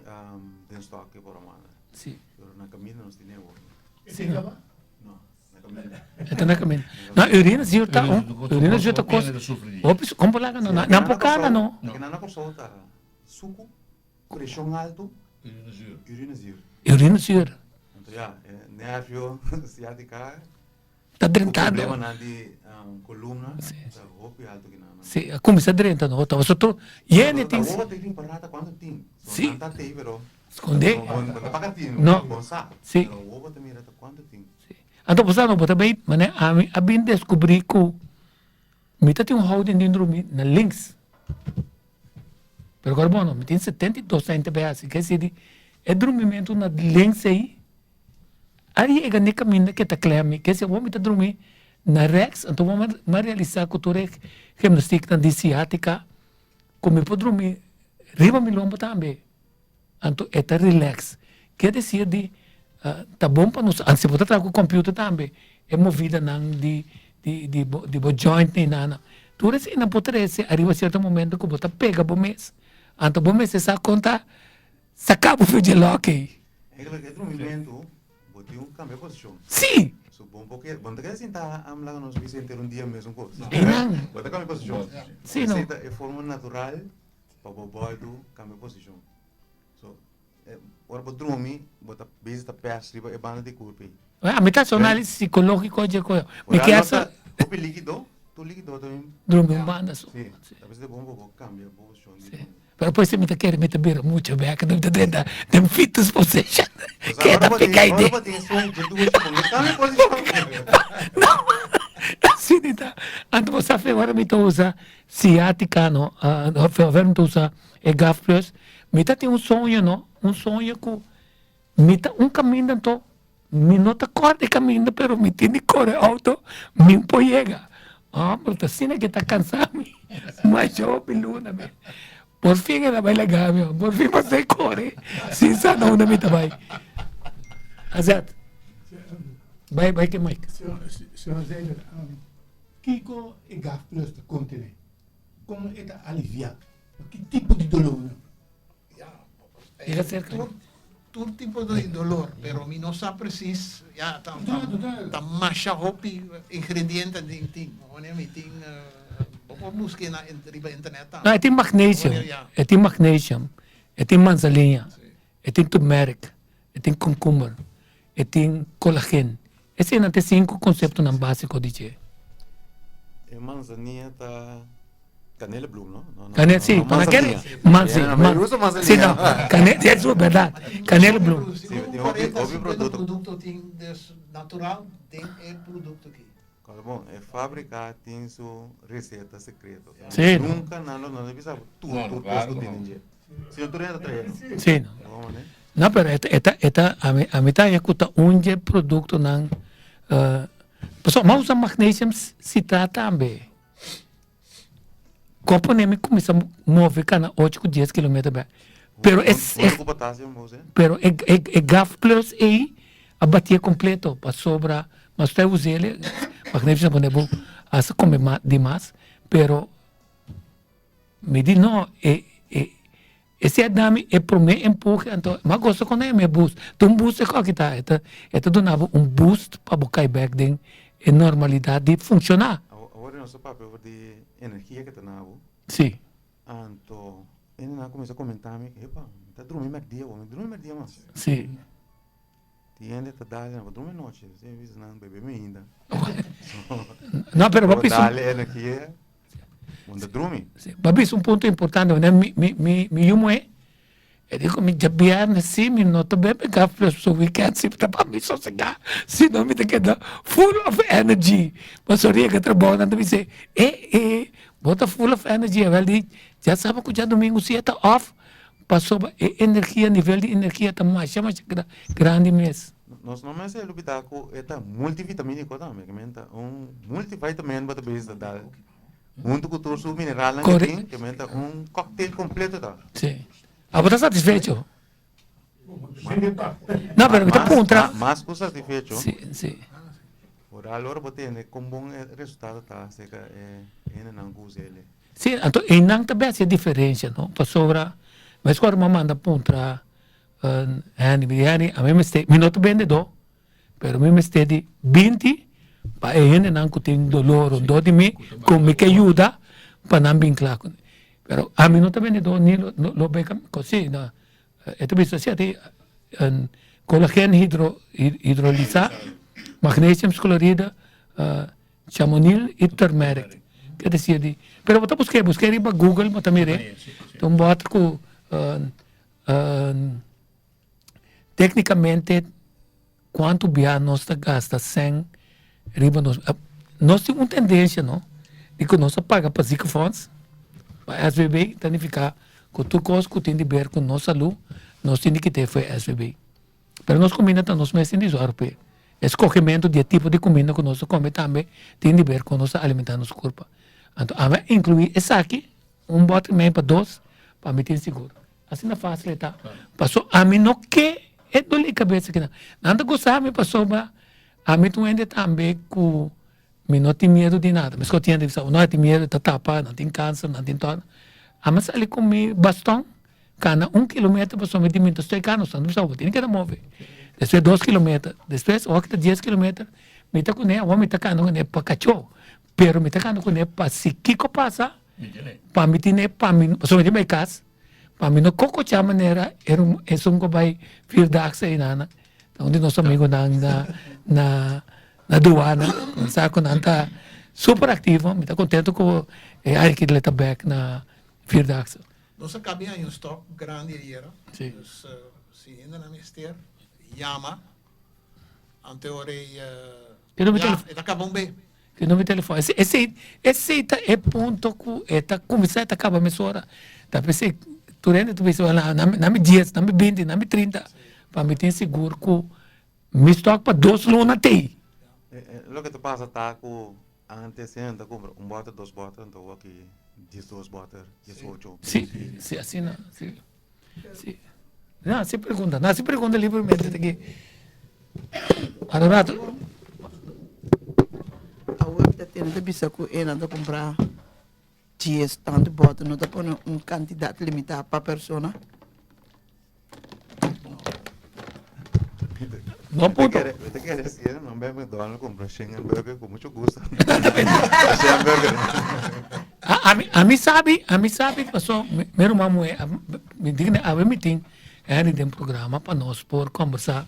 den stock por a manda. Sí. Pero na kaminda nos tin e awor. Sí. No. E ta na kaminda. No, urina zuur ta un, urina zuur ta kos, hopi su, kon por laga no, nan por kana no. Loke nan na Kòrsou ta suku, preshon altu, urina zuur. Urina zuur. Anto ya, e nervio siatika. Ta drentando. Problemanan di kolumna ta hopi altu ki nan. Si, a kuminsá drenta no, ta pasobra tur yende tin. Awor ta ripará ta kuantu tin. Si. Nan ta tei pero. Skondé. Bo ta paga tinu, No. bo sa. Si. Pero awor bo ta mira ta kuantu tin. Anto bo sa no, bo ta bay, manera ami a bin deskubrí ku mi ta tin un houding den drumi na links. Pero kor bo no, mi tin 72 aña ta bay hasi, ke si di e drumimentu na links ei a yega n'e kaminda ke ta klem mi, ke si awor mi ta drumi na rèks, anto bo a realisá ku tur e gimnastiknan di siátika ku mi por drumi riba mi lomba tambe. Anto e ta relax. Ke desir di ta bon pa nos, anto si bo ta traha ku computer tambe e movidanan di di di bo di bo joint ni nana. Tur eseinan por trese ariba sierto momento ku bo ta pega bo mes. Anto bo mester sa kon ta saka bo for dje lòk ei. Eigenlijk e drumimentu bo tin ku kambia posishon. Si! So bon por keda, bo no ta keda sinta amla ku nos bisa henter un dia mesun kos. Einan. Bo ta kambia posishon. Si no. Esei ta e forma natural pa bo bòldu kambia posishon. So, ora bo drumi, bo ta bezig ta pès riba e banda di kurp ei. A mi ta hasi un análisis sikológiko dje koyo. Mi Ora ke no hasi. ta hopi líkido, tur líkido ta bin. Drumi un banda so. Si, ta bisa bon pa bo kambia bo posishon di drumi. Pero pues mi ta kere mi ta bira mucha bek, mi ta drenta den fetus position. Keda pika ei den. Ora bo tin sueño dje dushi, bo no kambia posishon. No, asina ta. Anto bo sa fe ora mi ta usa Sciatica no, ora mi ta usa e Gaf Plus, mi ta tin un soño no, un soño cu mi ta un caminda anto mi no ta corda e caminda pero mi tin di core auto mi por yega, hombre ta asina ke ta cansa mi, masha hopi luna mi, por fin el a bay laga mi, por fin pasé core sin sa na unda mi ta bay. Azet, bay bay ke mic. Señor Zeider, Kiko e Gaf Plus ta kontené? Kon e ta aliviá? Ki tipo di dolónan? Yega serka mi. Tur tipo di dolor, pero mi no sa presis, ya, ta, ta masha hopi ingrediente den tin. Wanneer mi tin, bo por busk'é na riba internet tambe. No, e tin magnesium, e tin magnesium, e tin manzanilla, e tin turmeric, e tin komkomber, e tin kolagen. Eseinan ta e sinku konseptonan básiko di dje. E manzanilla ta kanela bloem, no? No, no, Kanel, sí, no pa na kere, manzanilla. man, sí, Ja, man, mi usa manzanilla. sí, no, kanel, eso es berdad, kanel bloem. Sí, tin hopi, 40, hopi 50 producto. producto tin des natural den e producto aki. Cuando bon, e fabrica tin su receta secreto. Sí. Nunca nan lo no ta bisa tur No, no, tur claro cos cu cu tin no. den dje. Si no tur hende ta trae no. Sí, no. Bon, ne? No, pero e ta, e ta, e ta, ami, ami ta haña cu ta un dje productonan, eh, pasobra mi a usa magnesium citraat tambe. Cu a pone mi cuminsa move cana ocho cu dies kilometer bek. Pero e, Hunto cu potassium bo usa? pero e, e, e Gaf Plus ei a batié completo pasobra mas ta us'el, magnesium ta pone bo hasta come dimas, pero Mi di no, e e esei a dami e prome empuhe anto mi a gosta con e mi boost. Ta un boost e koki ta, e ta e ta duna bo un boost pa bo kai bek den e normalidad di funciona. Awor nos ta papia over di energia ke ta na bo. Si. Anto e nan a kuminsá komentá mi, epa, mi ta drumi mèrdia bo, mi drumi mèrdia mas. Si. Tin hende ta dal nan, bo drumi anochi, mi bisa nan bebe mi ainda. No, pero bo Bo bisa dal energia, bo no ta drumi. Si, bo bisa un punto importante, wanneer mi mi mi mi yu muhé, e di ku mi djabièrnè si mi no ta bebe kafé pasobra weekend si ta pa mi sosegá, si no mi ta keda full of energy. Pasobra riba e trabou nan ta bisa e e bo ta full of energy, awel di djasabra ku djadumingu si e ta off. Pasobra e energia, nivel di energia ta masha masha grandi mes. Nos no mester lubida ku e ta multivitaminico tambe, ke men ta un multivitamin bo ta bezig ta dal hunto ku tur su mineralnan ke tin, ke men ta un cocktail completo ta. Si. Abo ta satisfecho? No, pero mi ta puntra. Mas ku satisfecho. Si, si. Oral ora bo tende kon bon e resultado ta acerca e hendenan ku usa ele. Sí, anto einan ta bes e diferencia, no? Pasobra, mes ku ora mi a manda puntra Henry, mi di Henry, ami mester, mi no ta bendedó, pero mi mester di binti pa e hendenan ku tin doló rondó di mi, ku mi ke yuda pa nan bin kla kuné. Pero ami no ta bendedó ni lo lo bay sí, no, e ta bisa si a tin collagen hidro hidrolisá, magnesium chloride, Chamonil y turmeric. Ke decir di, pero bo ta busk'é, busk'é riba Google bo ta mir'é. Ta un bòter ku. Téknikamente kuantu bia nos ta gasta sèn riba nos nos tin un tendensia no di ku nos ta paga pa ziekenfonds pa SVB ta nifiká ku tur kos ku tin di ber ku nos salú nos tin di kit'é for e SVB. Pero nos kuminda ta nos mes tin di zòrg p'e. E skogementu di e tipo di kuminda ku nos ta kome tambe tin di ber kon nos ta alimentá nos kurpa. Anto ami a inkluí esaki un bòter mei pa dos pa mi tin sigur. Asina fásil e ta. Paso ami no ke e doli kabes akinan. Nan ta gusta mi pasobra ami ta un hende tambe ku mi no tin miedu di nada. Meskos tin hende bisa no e tin miedu, e ta tapa, nan tin kanser, nan tin tòg. Ami a sali ku mi baston kana un kilometer pasobra mi di mi ta stoi kana, nos ta bisa bo tin keda move. Despues dos kilometer, despues ora ki ta dies kilometer mi ta kuné, awor mi ta kana kuné pa kachó, pero mi ta kana kuné pa si kiko pasa pa mi tine pa mi pasobra mi tin bai kas pa mi no kokochá manera esun ku bai vierdaagse einana ta un di nos amigunan na na na duana mi sa ku nan ta super aktivo mi ta kontento ku e aki ta bèk na vierdaagse. Nos a kabia un stock grandi ayera. Sí. Dus si hendenan mester yama ante ora e ya e ta kaba un be. Ke numero di telefon. Ese ese esei ta e punto ku e ta kuminsá e ta kaba mesora. Ta p'esei tur hende ta bisa wèl nami dies, nami binti, nami trinta pa mi tin sigur ku mi stock pa dos luna t'ei. Loke ta pasa ta ku Antes hende ta kumpra un bòter, dos bòter, anto awor aki diesdos bòter, diesocho. Sí, sí, asina, sí. Sí. No, hasi pregunta, no hasi pregunta libremente ta ki. Para un rato. Awor ta tene ta bisa ku e nan ta kumpra dies tantu bòter, no ta pone un kantidat limitá pa persona. No punto. Mi ta kere si nan bai McDonald's compra shen hamburger cu mucho gusto. Shen hamburger. A mi, a mi sabi, a mi sabi paso mi ruman muhe mi di awe mi tin Henry den programa pa nos por combersa.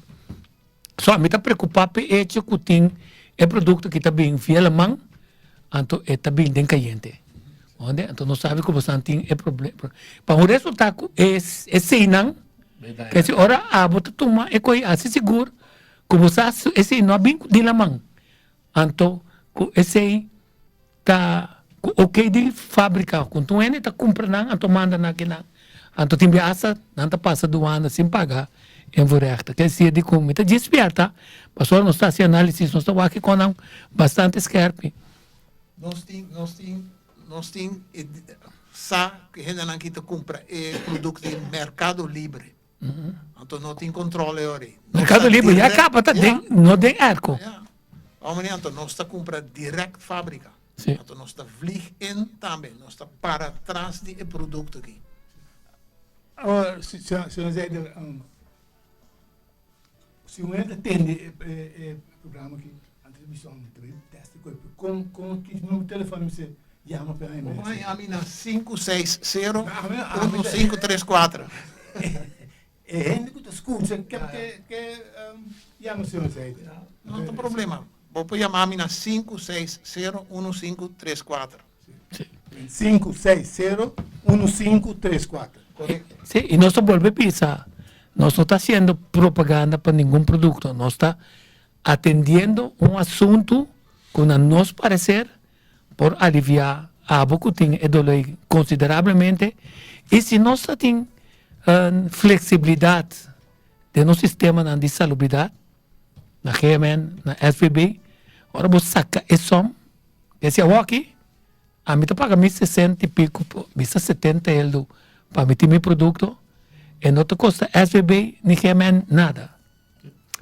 So a mi ta preocupa p'e hecho cu tin e producto ki ta bin via laman anto e ta bin den cayente. Onde? Anto nos sabi cu bosan tin e problema. Pa un resulta cu e eseinan, ke si ora abo ta tuma e coi haci sigur cu bo sa su esei no a bin di laman. Anto cu esei ta cu ok di fabrica cu un hende ta cumpra nan anto manda nan akinan. Anto tin bia hasta nan ta pasa duana sin paga invoerrechten. Ke sier di cu mi ta djis spierta pasobra nos ta haci analisis nos ta wak e conan bastante skerpi. Nos tin, nos tin, nos tin e sa ku e hendenan ki ta kumpra e produkto di Merkado Libre. Anto no tin kontrol e ora ei. Merkado Libre ya kaba ta den, no den airco. Ya. Ora anto nos ta kumpra dirèkt fábrika. Si. Anto nos ta vlieg in tambe, nos ta para tras di e produkto aki. Awor, señor Zeider, Si un hende tende e programa aki na televishon ta bin tèst e kuerpo kon kon ki numero di telefòn mester yama pa e Bo haña mi na 560 1534. E hende ku ta skucha ke ke yama señor Zeider. No ta problema bo por yama mi na 560 1534. 560 1534. Correcto. Sí, y nos ta bolbe bisa, nos no ta haciendo propaganda pa ningun producto, nos ta atendiendo un asunto cu na nos parecer por alivia abo cu tin e dolor ey considerablemente y si nos ta tin flexibilidad den nos sistemanan di salubridad na GMN, na SVB, ora bo saca e som Desi awoki, ami ta paga mi sesenta i pico, bisa setenta eldo pa mi tin mi producto, e no ta costa SVB ni GMN nada.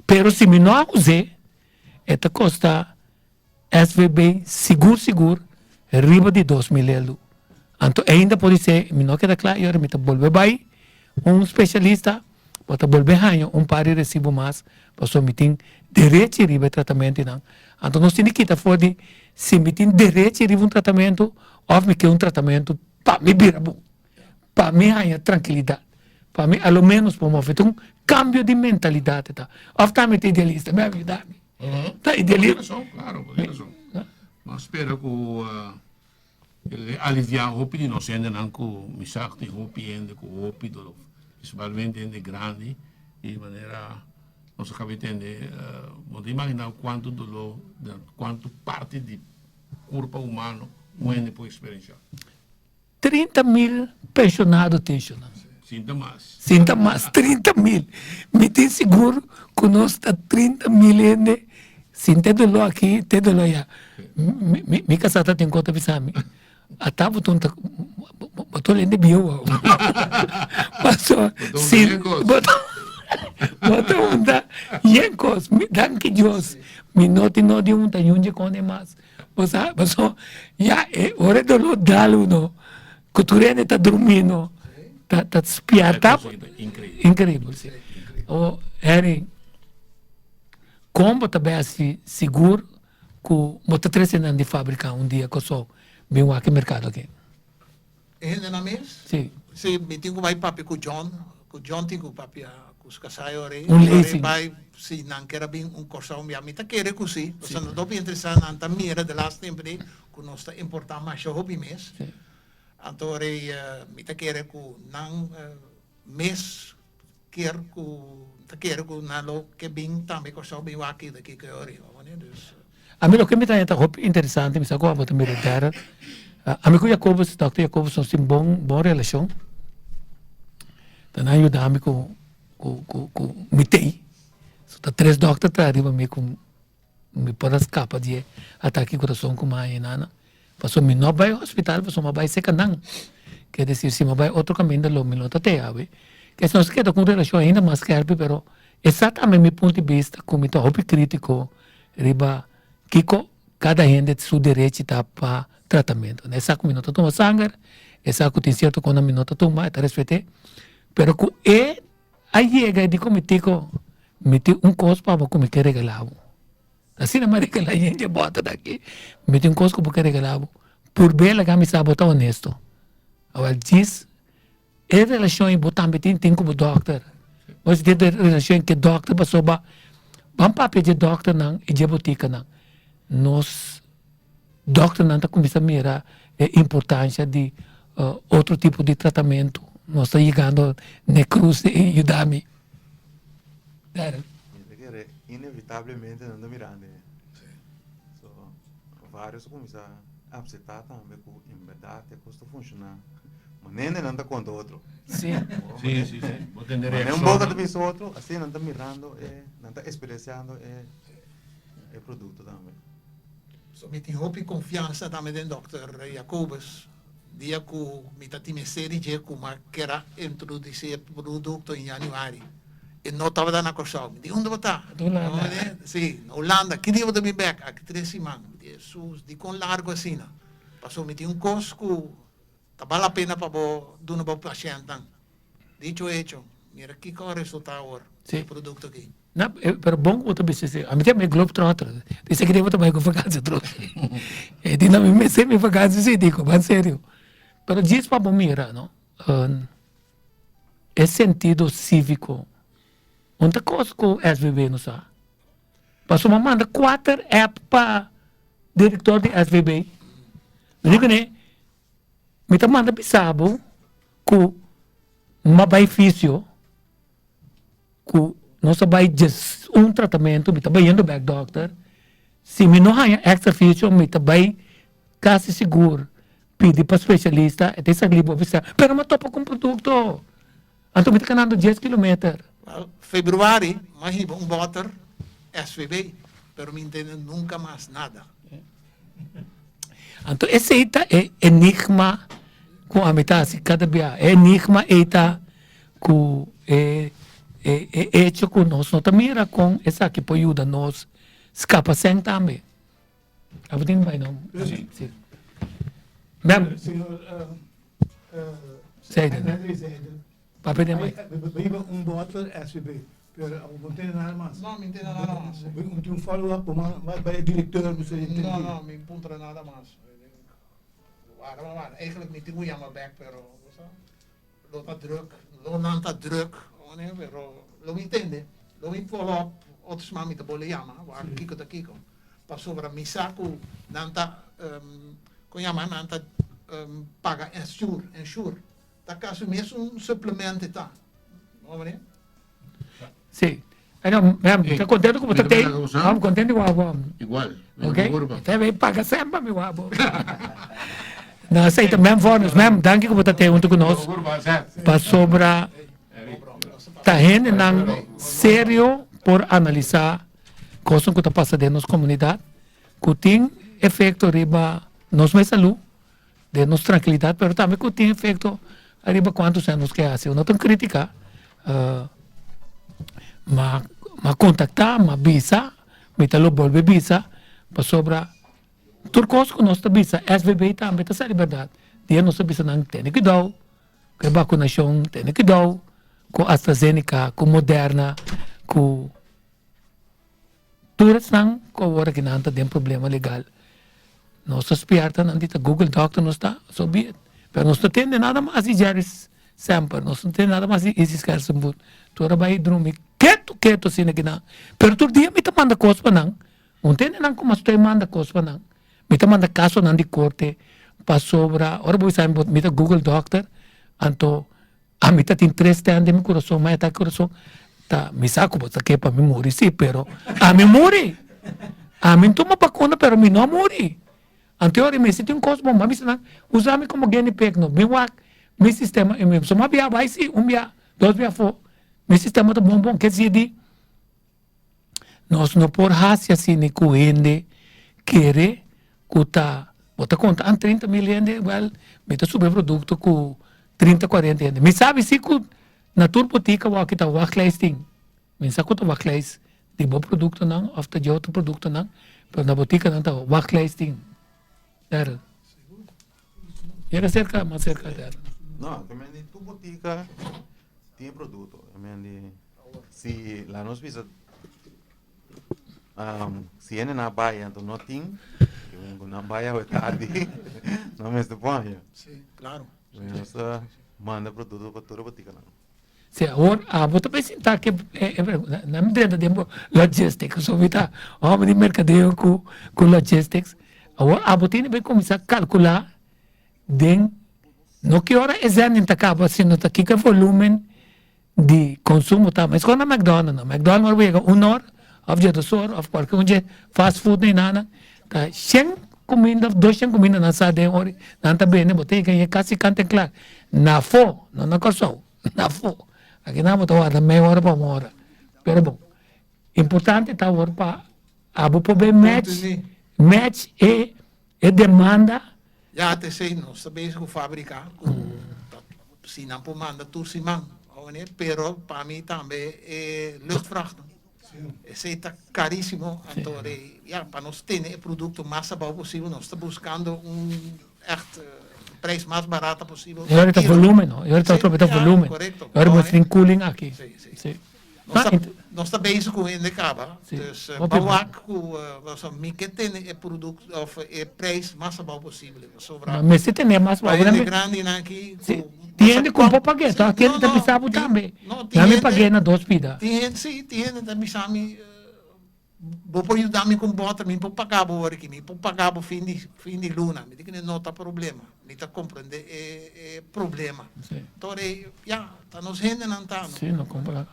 Pero si mi no a us'e, e ta costa SVB sigur sigur riba di 2000 eldo. Anto ainda podisé mi no keda kla i ora mi ta bolbe bai un specialista, bo ta bolbe haña un par di resibo mas pasobra mi tin derechi riba e tratamentonan. Anto nos tin di kita for di si mi tin derechi riba un tratamentu òf mi ke un tratamentu pa mi bira bon, pa mi haña trankilidat, pa mi a lo ménos por move. Ta un kambio di mentalidat e ta. Òf ta mi ta idealista? Mi a yuda mi. Ta idealista. Bo tin rason, klaro, bo tin rason. Bo a spera ku El aliviá hopi di nos hendenan ku mi sa ku tin hopi hende ku hopi doló, prinsipalmente hende grandi. I manera nos a kaba di tende, bo ta imaginá kuantu doló, kuantu parti di kurpa humano un hende por eksperenshá. 30.000 penshonado tin shunan. Sinta mas. Sinta mas, 30.000. Mi tin sigur ku nos ta 30.000 hende sin te doló aki, te doló aya. Mi, mi kasá ta tin ku ta bisa mi, ata bo ta bo ta hende bieu awor. Paso, si, bo ta, bo ta hunta yen kos. Danki Dios, mi no tin no di hunta yunchi kone mas. Bo sa, paso ya e ora e doló dal uno, ku tur hende ta drumí no, ta ta spièrta. Inkreibel, si. O Henry, kon bo ta bai hasi sigur ku bo ta trese nan di fábrika un dia Kòrsou bin wak e merkado aki? E hendenan mes? Si. Si, mi tin ku bai papia ku John, ku John tin ku papia ku su kasá e ora ei. Un lei, si. Bai, si nan kier a bin un Kòrsou un bia. Mi ta kere ku si, pasobra nan ta hopi interesá, nan ta mira de laatste tempu ei ku nos ta importá masha hopi mes. Si. Anto ora ei mi ta kere ku nan mes kier ku, ta kere ku nan lo ke bin tambe Kòrsou bin wak kiko kiko e ora ei, dus. Ami loke mi ta haña ta hopi interesante, mi sa ku abo ta mira Darrel. Ami ku Jacobus, Dòkter Jacobus nos tin bon bon relashon. Ta nan yuda mi ku ku ku ku mi tei. So ta tres dòkter ta riba mi ku mi por a skapa di e atake di kurason ku mi a haña nana. Pasobra mi no a bai hospital pasobra mi a bai serka nan. Ker desir si mi a bai otro kaminda lo mi no ta tei awe. Kes nos keda ku un relashon ainda mas skerpi pero esa tambe mi punto di bista ku mi ta hopi kritiko riba kiko kada hende su derechi ta pa tratamentu. Esa ku mi no ta tuma sanger, esa ku tin sierto kosnan mi no ta tuma, e ta respet'é. Pero ku e a yega e di ku mi tiko, mi tin un kos pa bo ku mi ke regalá bo. Asina mi a regalá hende e bòter aki, mi tin un kos ku bo ke regalá bo. Purb'é laga mi sa bo ta honesto. Awor djis E relashon ei bo tambe tin tin ku bo dòkter. Bo si tin relashon ku e dòkter pasobra ban papia dje dòkternan i dje botikanan. Nos dòkternan ta kuminsá mira e importansha di otro tipo di tratamentu. Nos ta yegando n'e krus di yuda mi. Darrel. Mi ta kere inevitablemente nan ta mirando e. So varios a kuminsá apseptá tambe ku en bèrdat e kos ta funshoná. Manera nan ta konta otro. Sí. Sí, sí, sí. Bo tende reaccion. Un boca ta bisa otro, así nan ta mirando e, nan ta experienciando e, e producto tambe. So mi tin hopi confiansa tambe den Dòkter Jacobus. Dia cu mi ta tin mester di dje cu m'a kier a introduci e producto in januari, e no tabata na Corsou. Mi di, Unda bo ta? Hulanda. Sí, na Hulanda. Ki dia bo ta bin bek? Aki tres siman. Mi di, Hesus, dicon largo asina? Pasobra mi tin un cos cu Ta bal la pena pa bo duna bo pashentnan. Dicho hecho, mira kiko a resulta awor Sí. e produkto aki. Na, eh, pero bon ku bo ta bisa esei. Ami ta mi globetrotter. Dice que bo ta bai ku vakantie tro. E di na mi mester mi vakantie si dico, ban serio. Pero djis pa bo mira, no? Um, e sentido cívico. Un ta kos ku SVB no sa. Pasobra mi a manda kuater app pa direktor di SVB. Mi di kuné, mi ta manda bisa bo ku mi a bai fisio, ku nos a bai djes un tratamentu, mi ta bayendo bèk dòkter. Si mi no haña èkstra fisio, mi ta bai kasi sigur pidi pa spesialista, e ta esaki bo bisa, pero mi a topa ku un produkto. Anto mi ta kanando dies kilometer. Wel, februari m'a hiba un bòter SVB, pero mi ntende nunka mas nada. Anto esei ta e enigma ku ami ta hasi kada bia. E enigma ei ta ku e e e echo ku nos no ta mira kon esaki por yuda nos skapa sèn tambe. Abo tin bai no? Sí. Sí. Mem. Señor Zijden. Henry Zijden. Papia den bai. Bay un bottle SVB, pero abo no tene nada mas. No, mi tene nada mas. Un tin un follow up, bo bai e directeur bo se No, no, mi puntra nada mas. Wara, wara. Eigenlijk mi tin ku yama bek, pero lo ta druk, lo nan ta druk, pero lo mi tende. Lo mi follow up otro siman mi ta bole yama, wak kiko ta kiko. Pasobra mi sa ku nan ta, kon yama, nan ta paga ensure, ensure. Ta kasi mesun suplement e ta. No, meneer? Si. Ano, ma'am, ta contento ku bo ta tei? Am contento ku abo. Igual. Ok. Ta bay paga semper mi wabo. No, esei ta ma'am Vornos. Ma'am, danki ku bo ta tei hunto ku nos. Pasobra ta hendenan serio por analisa kosnan ku ta pasa den nos komunidat ku tin efekto riba nos mes salú. Den nos trankilidat, pero tambe ku tin efekto ariba kuantu sèn nos ke hasi. No ta un kritika, ma ma kontaktá, ma bisa, mi ta lo bolbe bisa, pasobra tur kos ku nos ta bisa, SVB tambe ta sali bèrdat. Dia nos ta bisa nan tene kuidou ku e bakunashon, tene kuidou ku AstraZeneca, ku Moderna, ku Tur esnan ku awor aki nan ta den problema legal. Nos ta spièrta nan di ta Google Doctor nos ta, so be it. Pero nos no tende nada mas di Jerry Semper, nos no tende nada mas di Isis Gerstenboer. Tur a bai drumi ketu ketu asina aki nan. Pero tur dia mi ta manda kos pa nan. Un tende nan kuma stoi manda kos pa nan. Mi ta manda kasonan di korte pasobra ora bo bisa mi mi ta Google Doctor, anto Ami ta tin tres ten den mi kurason, ma e ta kurason ta mi sa ku bo ta ke pa mi muri si, pero ami muri. Ami no tuma bakuna pero mi no a muri. Anto ora mi sinti un kos bon, mi a bisa nan, usa mi komo guinea pig no, bin wak mi sistema inmune. So mi a bia bai si, un bia, dos bia afo, mi sistema ta bon bon, ke si di Nos no por hasi asina ku hende kere ku ta, bo ta konta an 30 mil hende, wèl mi ta subi e produkto ku 30, 40 hende. Mi sabi si ku na tur botika wou kita wachtlijst tin. Mi sa ku ta wachtlijst di bo produktonan òf ta di otro produktonan, pero na botikanan ta wachtlijst tin. Daryl. Yega serka, mas serka Daryl. No, di tur botika tin e produkto. Si la nos bisa si hende na bai anto no tin ku nan bai awe tardi no mester pon ya. Si, claro. Nos ta manda produkto pa tur e botikanan. Si awor abo ta bay sinta ke nan mi drenta den bo logistics so mi ta homi di merkadeo ku ku logistics awor abo tene bay kuminsá kalkulá den no ki ora e zending ta kaba sino ta kiko e volumen di konsumo ta. Meskos na McDonald no, McDonald ora bo yega un or of djedos or of kualke un dje fast food na nan ta shen kuminda of dos shen kuminda nan sa den ora nan ta bende bo ta yega yega kasi kante kla na afó no na Kòrsou na afó aki nan bo ta warda mei ora pa un ora pero bon importante ta awor pa abo por bay match match e e demanda. Ya te esei nos ta bezig ku fabrika ku ta si nan por manda tur siman oné pero pa mi tambe e luchtvrachten esei ta karisimo anto de ya pa nos tene e produkto mas abou posibel nos ta buskando un ègt prijs mas barata posibel. E ora ta volumen no e ora ta otro ta volumen e ora bo tin cooling aki. Si. Nos ta bezig ku hende kaba, dus bo wak ku mi ke tene e produkto of e prijs mas abou posibel pasobra. No mester tene mas abou. Hende grandinan aki ku. Tin hende ku por pag'é tòg, tin hende ta bisa bo tambe, nan mi pag'é na dos pida. Tin hende, si, tin hende ta bisa mi. Bo por yuda mi ku un bòter? Mi por paga bo ora aki, mi por paga bo fin di fin di luna. Mi di ku no ta problema, mi ta komprende e e problema. Tor e ya, ta nos hendenan ta no. Sí, no kompra.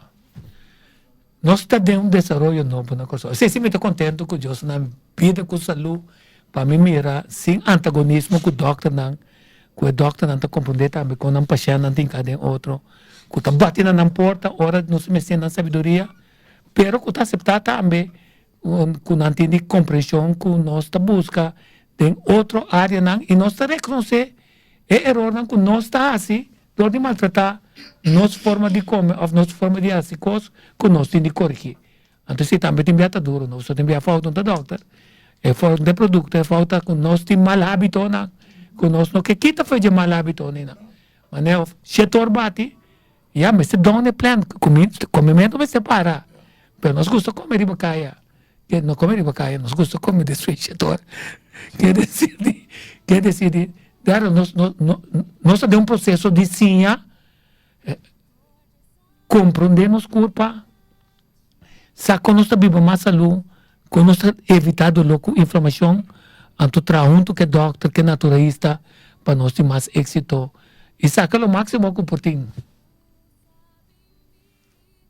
Nos ta den un desaroyo nobo na Kòrsou. Esei si mi ta kontentu ku Dios na bida ku salú pa mi mira sin antagonismo ku dòkternan, ku e dòkternan ta komprendé tambe kon nan pashèntnan tin ka den otro, ku ta bati na nan porta ora nos mester nan sabiduria. Pero ku ta aseptá tambe ku nan tin di komprenshon ku nos ta buska den otro áreanan i nos ta rekonosé e erornan ku nos ta hasi dor di maltratá nos forma di kome òf nos forma di hasi kos ku nos tin di korigí. Anto si tambe tin bia ta duru, nos tin bia fouta un ta dòkter, e fouta un ta e produkto, e fouta ku nos tin mal hábitonan ku nos no ke kita for dje mal hábitonan. Manera shetor bati. Ya mester don e plan comimentu mester para pero nos gusta come riba caya ke no come riba caya nos gusta come den switchador ke decir di ke decir di claro nos nos nos ta den un proceso di siña comprende nos curpa sa con nos ta biba mas salud con nos ta evita dolor cu inflamacion anto traha hunto cu e dokter cu e naturalista pa nos tin mas exito y saca lo maximo cu por tin.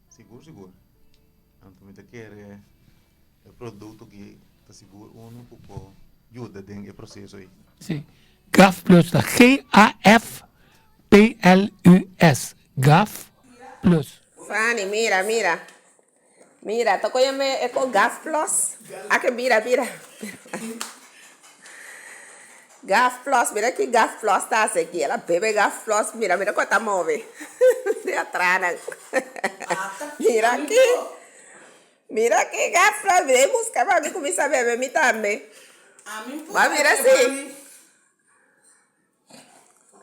Sigur sigur. kere e produkto aki ta sigur unu ku por yuda den e proseso ei. Sí. Gaf Plus ta G-A-F-P-L-U-S. Gaf Plus. Fanny, mira, mira. Mira, ta koe me e ko Gaf Plus. Ake bira, bira. Gaf Plus, mira ki Gaf Plus ta hasi aki. El a bebe Gaf Plus, mira, mira kon e ta move. Di atranan. Mira aki. Mira ki Gaf Plus, mira e buska pa mi kuminsa bebe mi tambe. Bo a mira si.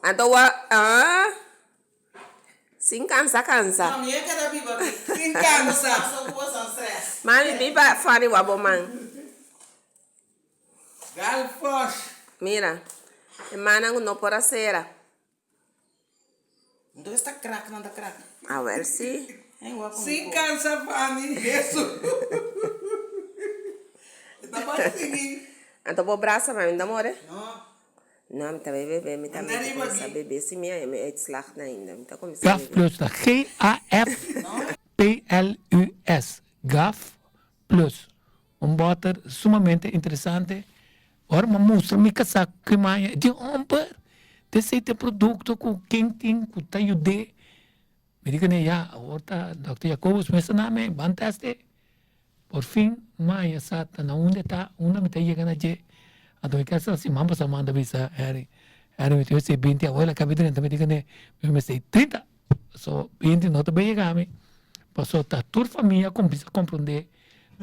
Anto bo a, ah. Sin cansa cansa. Mami e keda biba aki. Sin cansa. Mami biba fari wa bo man. Galfos. Mira, e mannan ku no por a sera. Entonces ta krak nan ta krak. Awel si. Sin cansa Fanny Hesu. E ta bai sigui. Anto bo brasa mami ta more? No. No, mi ta bay bebe, mi tambe ta cuminsa bebe si mi a mi uitslag na ainda, mi ta cuminsa Gaf bebe. Plus ta G-A-F-P-L-U-S, Gaf Plus. Un bòter sumamente interesante. Ora mi a mustra mi kasá ku e maya, e di, Homber, t'esei ta e produkto ku ken tin ku ta yud'é. Mi di kuné, ya, awor ta Dòkter Jacobus mes ta na mi, ban tèst'é. Por fin maya sa ta na unda e ta, unda mi ta yega na dje. Anto mi kasa siman pasá manda bisa Harry, Harry mi tin mester binti, awor el a kabi drenta, mi di kuné, mi mester 30. So binti no ta bay yega mi, paso ta tur famia kuminsá komprondé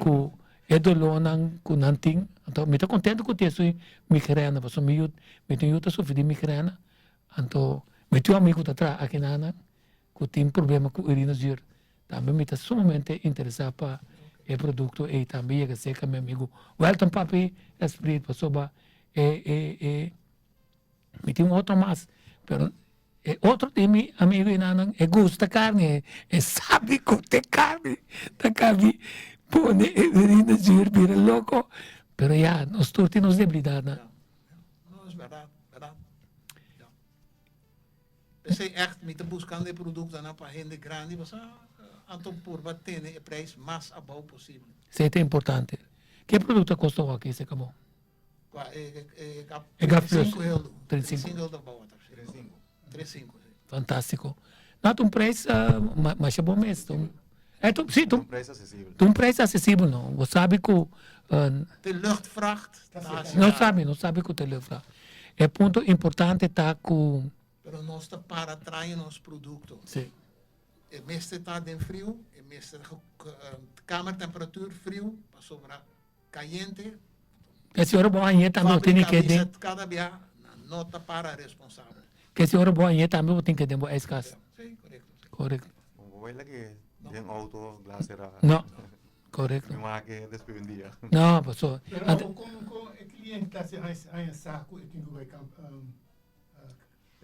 ku e dolónan ku nan tin. Anto mi ta kontento ku tin esun migrèna, pasobra mi yu, mi tin yu ta sufri di migrèna, anto mi tin un amigu ku ta traha aki nan ku tin problema ku urina zuur. Tambe mi ta sumamente interesá pa e produkto ei tambe yega serka mi amigu Welton Papi Esprit pasobra e e e mi tin un otro mas pero e otro di mi amigu enanan e gusta karni e sabi ku te karni ta kabi pone e urina zuur bira loko pero ya nos tur tin nos debilidatnan. No es berdad, berdad. P'esei ègt mi ta buskando e produktonan pa hende grandi pasobra anto purba tene e preis mas abou posibel. Esei ta importante. Ke produkto a kosta wak esei kabo? Kua e e E Gap Plus. 35 euro. 35. 35 euro abou ta. 35. 35 si. Fantástiko. No ta un preis masha bon mes. Ta un si ta Un preis asesibel. Ta un preis asesibel no. Bo sabi ku Te luchtvracht ta hasi Nos sabi, nos sabi ku ta luchtvracht. E punto importante ta ku. Pero nos ta para trae nos produkto. Si. E mester ta den friu, e mester kamertemperatuur friu pasobra kayente. Ke si ora bo hañ'é tambe bo tene ke den. Fábrika bisa kada bia nan no ta para responsabel. Ke si ora bo hañ'é tambe bo tin ke den bo ijskast. Si, korekto. Korekto. Bo bai lag'é den outo glas será. No. Korekto. Mi wak e despues un dia. No, paso. Pero abo kon kon e cliente ta hasi haña sa ku e tin ku bai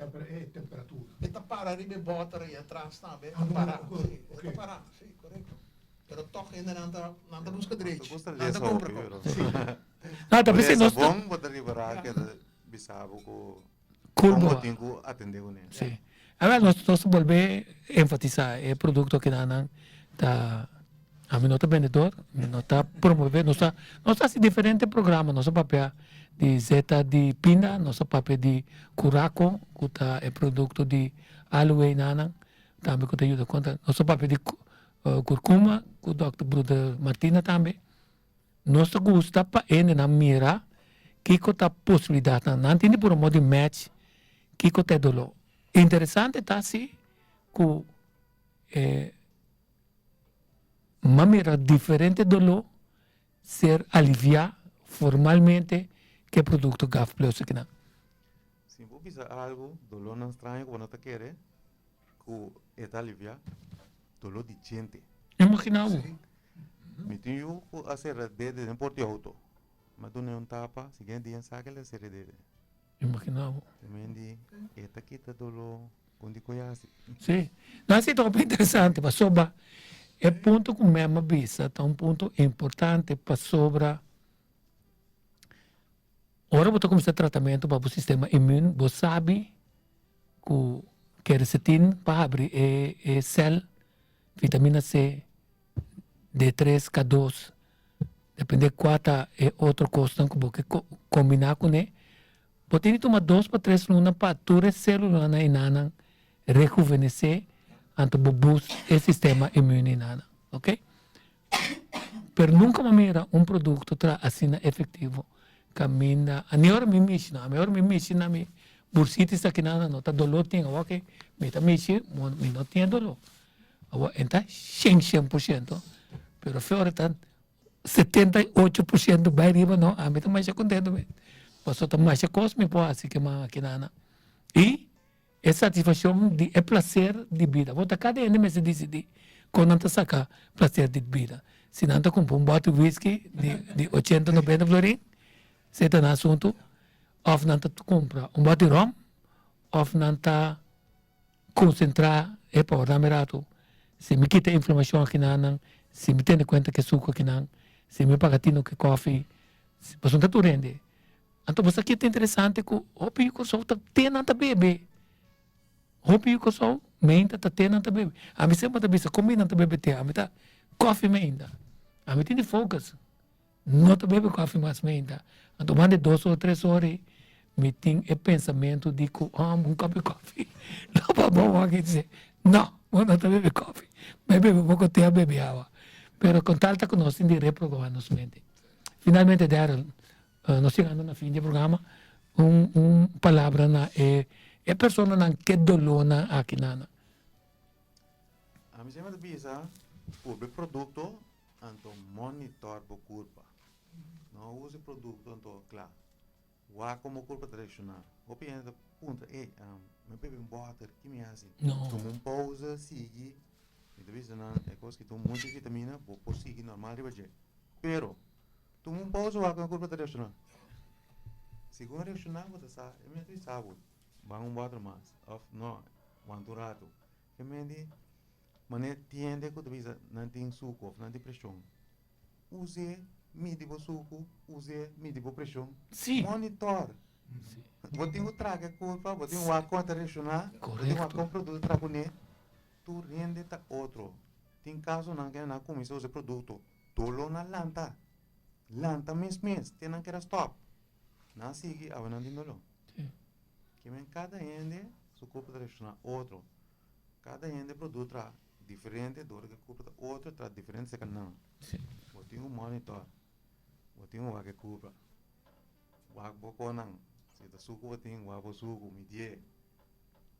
e temperatura? E ta para riba e bòter ei atras tambe, e ta para. Si, e ta para, si, korekto. Pero tòg hendenan ta nan ta buska drechi. Nan ta kumpra kos. No, ta p'esei nos ta. Bon bo ta ripará ke ta bisa bo ku Kon bo tin ku atendé kuné. Si. Awel nos nos ta bolbe enfatisá e produkto kinanan ta ami no ta bendedor, mi no ta promové, nos ta nos ta hasi diferente programa, nos ta papia di zeta di pinda, nos ta papia di kurako ku ta e produkto di aloe nanan tambe ku ta yuda kontra, nos ta papia di kurkuma ku dòkter Bruder Martina tambe. Nos ta gusta pa hendenan mira kiko ta posibilidatnan. Nan tin di puru modo di match kiko ta e doló. Interesante ta si ku e m'a mira diferente doló ser aliviá formalmente ku e produkto Gaf Plus akinan. Si bo bisa algu, dolónan straño ku bo no ta kere ku e ta aliviá, doló di djente. Imaginá bo. Mi tin yu ku a sera dede den por di outo. Mi a dun'e un tapa, siguiente dia sa ke el a sera e dede. Imaginá bo. También di e ta kita doló kon di koe hasi. Sí. No, esei ta hopi interesante pasobra e punto ku Mem a bisa ta un punto importante pasobra ora bo ta kuminsá tratamentu pa bo sistema imun bo sabi ku quercetin pa habri e sèl, vitamina C. D3, K2, depende kua ta e otro kosnan ku bo ke kombiná kuné. Bo tin di tuma dos pa tres luna pa tur e sélulanan enanan rehuvenesé, anto bo boost e sistema inmune enanan, ok. Pero nunka bo a mira un produkto traha asina efektivo kaminda, a ora mi mishi no, ami ora mi mishi na mi bursitis aki nan no ta doló tin, awor ke mi ta mishi mi no tin e doló. Awor e ta shen shen por shento, pero fe ora ta 78% bai riba no, ami ta masha kontento mes. Pasobra ta masha kos mi por hasi ke man akinana. I e satisfakshon di e plaser di bida. Bo ta kada hende mester disidí kon nan ta saka plaser di bida. Si nan ta kumpra un bòt di whisky di di ochenta nobenta florin, esei ta nan asuntu, òf nan ta kumpra un bòt di ròm, òf nan ta konsentrá e pa ora mi ratu. Si mi kita e inflamashon akinan, si mi tene kuenta ku e suku akinan, si mi paga tino ku e kòfi, pasobra ta tur hende. Anto bo sa ke ta interesante ku hopi yu Kòrsou ta te nan ta bebe. Hopi yu Kòrsou meinta ta te nan ta bebe. Ami semper ta bisa kon mi nan ta bebe te, ami ta kòfi meinta. Ami tin di focus, no ta bebe kòfi mas meinta. Anto banda di dos ora tres ora ei mi tin e pensamentu di ku oh un kòp di kòfi lo pa bon wak i dise no bo no ta bebe kòfi, mi bebe poko te a bebe awa. Pero kon tal ta ku nos tin di reprograma nos mente. Finalmente Darryl, Nos yegando na fin di e programa, un un palabra na e e personanan ke dolónan aki nana. Ami semper ta bisa, purba e produkto anto monitor bo kurpa. No usa e produkto anto kla. Wak kon bo kurpa ta reakshoná. Hopi hende ta puntra, ey, mi a bebe un bòter, ki mi hasi? Tuma un pousa, sigui. Mi ta bisa nan, e kos ki ta un multivitamina, bo por sigui normal riba dje. Pero, Tuma un pausa wak kon e kurpa ta reakshoná. Segun e reakshoná bo ta sa e mester bisa bo ban un bòter mas òf no wanta un ratu. Ke mende manera tin hende ku ta bisa nan tin suku òf nan tin preshon. Us'é midi bo suku, us'é midi bo preshon. Monitor. Bo tin ku traka e kurpa, bo tin ku wak kon e ta reakshoná, bo tin ku wak kon produkto ta traha kuné. Tur hende ta otro. Tin kasonan ku nan a kuminsá usa e produkto. Doló nan lanta, lanta mes mes, te nan keda stòp. Nan sigui, awe nan tin doló. Ke men kada hende su kurpa ta reakshoná otro. Kada hende produk traha diferente, dor ku e kurpa ta otro, traha diferente serka nan. Bo tin un monitor, bo tin un wak e kurpa, wak bo konan, si ta suku bo tin, wak bo suku, midié.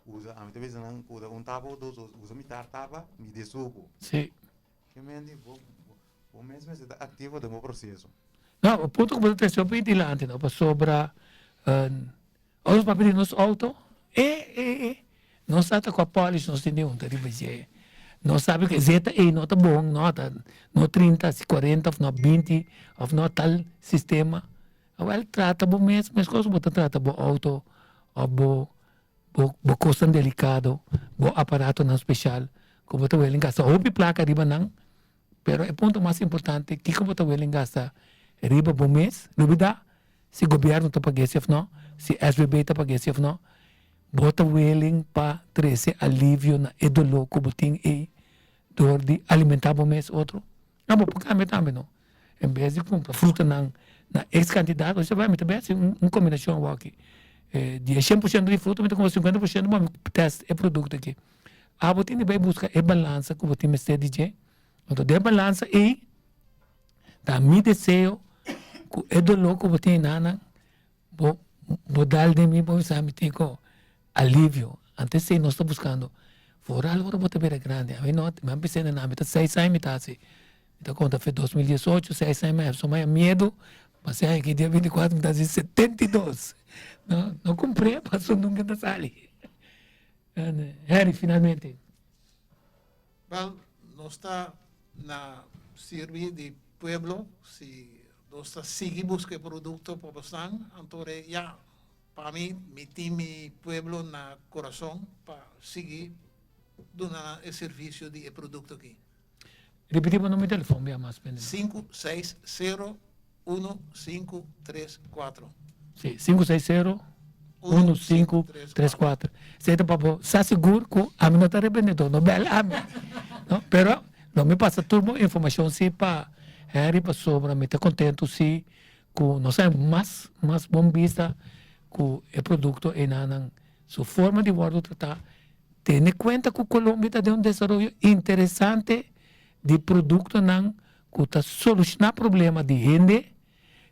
Usa, ami ta bisa nan, usa un tapa o dos, usa mitar tapa, midié suku. Ke men di bo bo mes mester ta aktivo den bo proseso. No, e punto ku bo ta trese hopi dilanti no, pasobra ora nos papia di nos outo, e e e nos sa ta kua polish nos tin di hunta riba dje. Nos sabi ku e zeta ei no ta bon, no ta no trinta, si kuarenta òf no binti òf no tal sistema. Awel trata bo mes meskos ku bo ta trata bo outo òf bo Bo bo kosnan delikado, bo aparatonan speshal ku bo ta welen gasta hopi plaka riba nan, pero e punto mas importante kiko bo ta welen gasta riba bo mes, lubida si gobièrnu ta pag'é si òf nò, si SVB ta pag'é si òf nò, bo ta welen pa trese alivio na e doló ku bo tin ei dor di alimentá bo mes otro. No, bo por kambia tambe no. En bes di kumpra frutanan na es kantidat, bo bisa, mi ta bai hasi un kombinashon awor aki. Di e 100% di fruta mi ta kumpra 50% pa mi tèst e produkto aki. Abo tin di bai buska e balansa ku bo tin mester di dje. Anto den e balansa ei ta mi deseo ku e doló ku bo tin enanan bo bo dal den mi bo bisa mi tin ku alivio. Anto esei nos ta buskando. Foral ora bo ta bira grandi. Ami no, mi a bisa nan ami ta seis aña mi ta hasi. Mi ta konta fe 2018, seis aña mi a hasi. Mi a miedu, pasé aña aki dia 24 mi ta hasi 72. No, no kumpr'é paso nunka ta sali. Harry, finalmente. Wel, nos ta na sirbi di pueblo, si nos ta sigui buska e produkto pa bosnan, anto re ya, Pa mi, mi tin mi pueblo na corazon pa sigui duna nan e servicio di e producto aki. Ripiti bo numero di telefon bia mas pende. 5601534. Si, 5601534. Esei ta pa bo sa sigur ku ami no ta rebendedor, no bel ami. No, pero. Lo mi pasa tur bo informashon si pa Henry pasobra mi ta kontentu si ku nos a mas mas bon bista ku e produkto einanan su forma di wòrdu tratá. Tene kuenta ku Colombia ta den un desaroyo interesante di produktonan ku ta solushoná problema di hende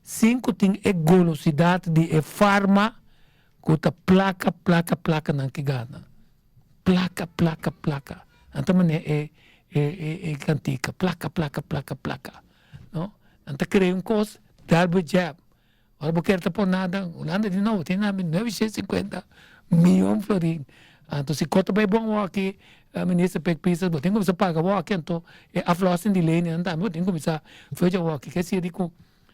sin ku tin e golosidat di e farma ku ta plaka plaka plaka nan ke gana. Plaka plaka plaka. Nan ta manera e e e e kantika plaka plaka plaka plaka no. Nan ta krea un kos dal bo jab. Ora bo kere ta por nada Hulanda di no bo tin nami nuebe shen sinkuenta miyon florin. Anto si kos ta bai bon awor-aki minister Pek Pisas bo tin kuminsá paga awor-aki anto e aflossing di leynan tambe bo tin kuminsá fecha awor-aki. Ke siri ku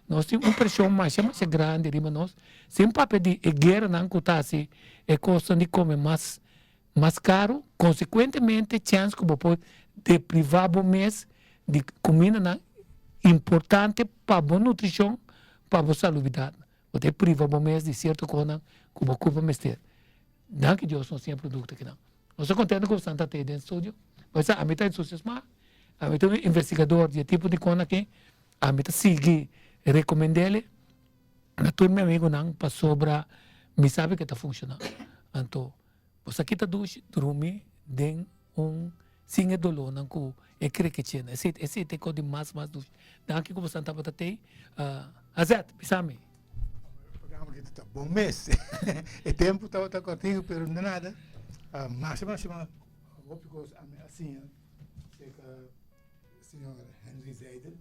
Nos tin un preshon masha masha grandi riba nos, sin papia di e gueranan ku ta hasi e kosnan di kome mas mas karu, konsekuentemente chèns ku bo por deprivá bo mes di kumindanan importante pa bo nutrishon, pa bo salubidat. Bo ta priva bo mes di sierto kosnan ku bo kurpa mester. Danki Dios nos tin e produkto akinan. Nos ta kontento ku Santa ta den studio. Bo sa ami ta entusiasmá, ami ta un investigador di e tipo di kosnan aki. Ami ta sigui recomendele na tur mi amigonan pasobra mi sabi ke ta funciona. Anto bo sa kita dushi drumi den un sin e dolornan ku e krekeche nan. Esei esei ta e kos di mas mas dushi. Danki ku bosan tabata tei. Azet, bisa mi. Programa ki ta bon mes. E tempu tabata kortiku pero no nada. Masha masha hopi kos ami a siña serka. Señor Henry Zijder,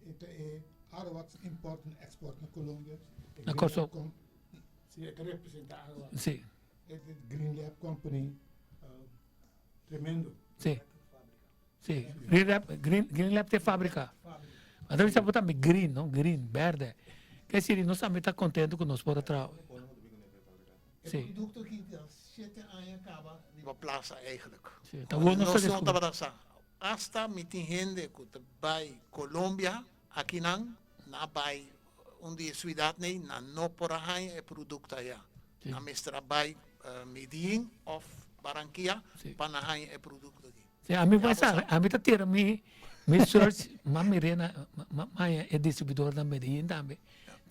e ta e Arawaks Import en Export na Colombia. Na Kòrsou. Si, e ta representa Arawaks. Si. E ta Green Lab Company, tremendo. Si. Si, Green Lab, Green, Green Lab ta e fabrika. Anto mi sa por tambe green, no? Green, berde. Ke siri nos tambe ta contento ku nos por a traha. E produkto aki ta shete aña kaba riba plasa eigenlijk. Si, ta wou nos ta Nos no descubri. tabata sa. Asta mi tin hende ku ta bai Colombia akinan, nan a bai un di e suidatnan ei, nan no por a haña e produkto aya. Nan mester a bai Medellin òf Barranquilla pa nan haña e produkto aki. Si, ami bai sa, ami ta tira mi mi search, m'a mir'é na, m'a haña e distribuidor na Medellin tambe.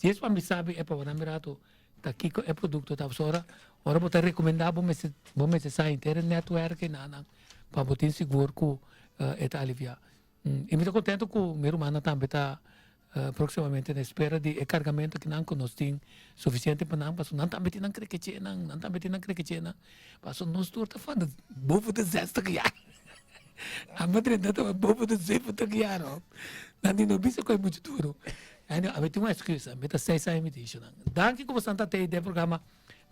Djes pa mi sabi e pa nan mira tu ta kiko e produkto ta. Pasobra ora bo ta rekomendá bo mester bo mester sa henter e netwerk ei nan pa bo tin sigur ku e ta aliviá. I mi ta kontento ku mi rumannan tambe ta próksimamente na espera di e kargamentu kinan ku nos tin sufisiente pa nan pasobra nan tambe tin nan krekechenan, nan tambe tin nan krekechenan. Pasobra nos tur ta for boven de zestig jaar. Ami a drenta ta boven de zeventig jaar hoor. Nan di no bisa ku e muchu duru. Ami tin un excuus, ami ta seis aña mi tin ishonan. Danki ku boso ta tei den programa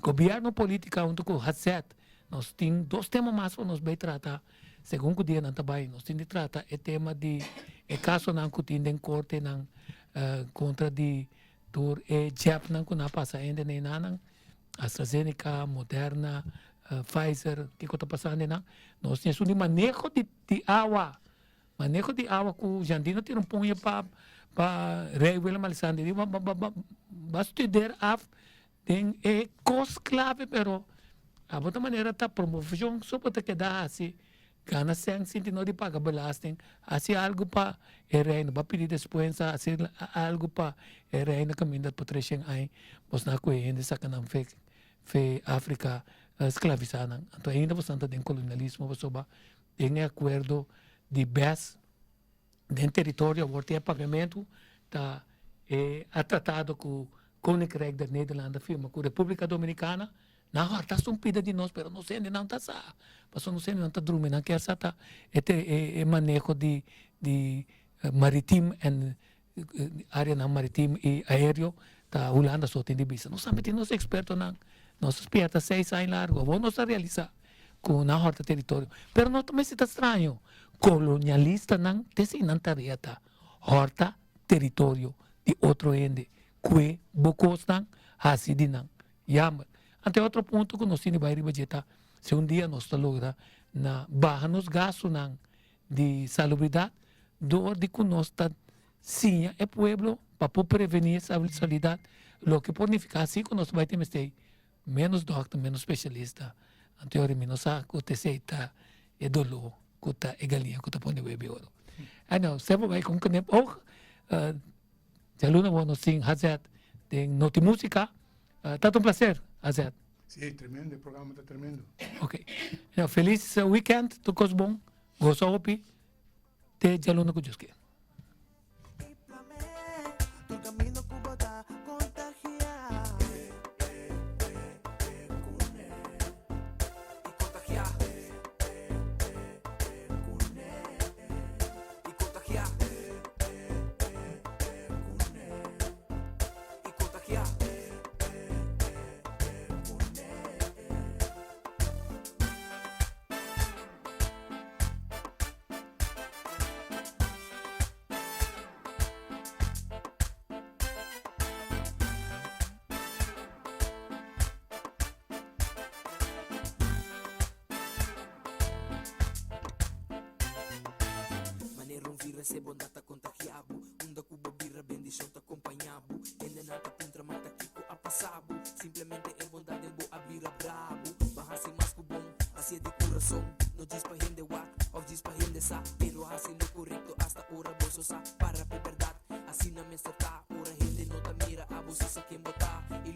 Gobierno Politica hunto ku Hazet. Nos tin dos tema mas pa nos bay trata segun ku dianan ta bay. Nos tin di trata e tema di e kasonan ku tin den kortenan kontra di tur e jabnan ku nan a pasa hende na enanan, AstraZeneca, Moderna, Pfizer, kiko ta pasando enan. Nos tin esun di maneho di awa. Maneho di awa ku Jandino tira un puña pa pa Rey Willem Alexander di ba ba ba ba studeer af den e kos klave pero abo ta manera ta promovishon so bo ta keda hasi gana sèn sinti no di paga belasting hasi algu pa e reino ba pidi despensa hasi algu pa e reino kaminda pa treshen aña bosnan ku e hende saka nan fe fe Afrika sklavisa nan anto ainda bosnan ta den kolonialismo pasobra Den e akuerdo di bes den teritorio awor tin e papiamentu ta e a tratado ku Koninkrijk der Nederlanden firma ku Republika Dominikana. Nan hòrta hasta un pida di nos pero nos hendenan ta sa pasobra nos hendenan ta drumi nan kier sa ta e e maneho di di maritim en areanan maritim i aereo ta Hulanda so tin di bisa. Nos tambe tin nos ekspertonan. Nos a spierta seis aña largu. Awor nos a realisá ku nan hòrta teritorio. Pero no ta mester ta straño. Kolonialistanan te esei nan tarea ta, hòrta teritorio di otro hende, kue bo kosnan, hasi di nan. Jammer. Anto e otro punto ku nos tin di bai riba dje ta, si un dia nos ta logra na baha nos gastunan di salubridat dor di ku nos ta siña e pueblo pa por prevení e salubridat, loke por nifiká si ku nos bai tin mester ménos dòkter, ménos spesialista. Anto yori mi no sa ku ta esei ta e doló. ku ta e galiña ku ta pone webi oro. Anyhow, semper bai ku un knipoog. Djaluna bo nos tin Hazet den Noti Musica. Ta un placer, Hazet. Sí, tremendo, e programa ta tremendo. Ok. Anyhow, felis weekend, tur kos bon, gosa hopi, te djaluna ku Dios kier. Manera un virus e bondad ta contagia bo Unda cu bo bira bendicion ta compaña bo Hendenan ta puntra ma ta kico a pasa bo Simplemente e bondad den bo a bira brabo Bo a haci mas cu bon, haci'e di curason No djis pa hende wak of djis pa hende sa Pero haci.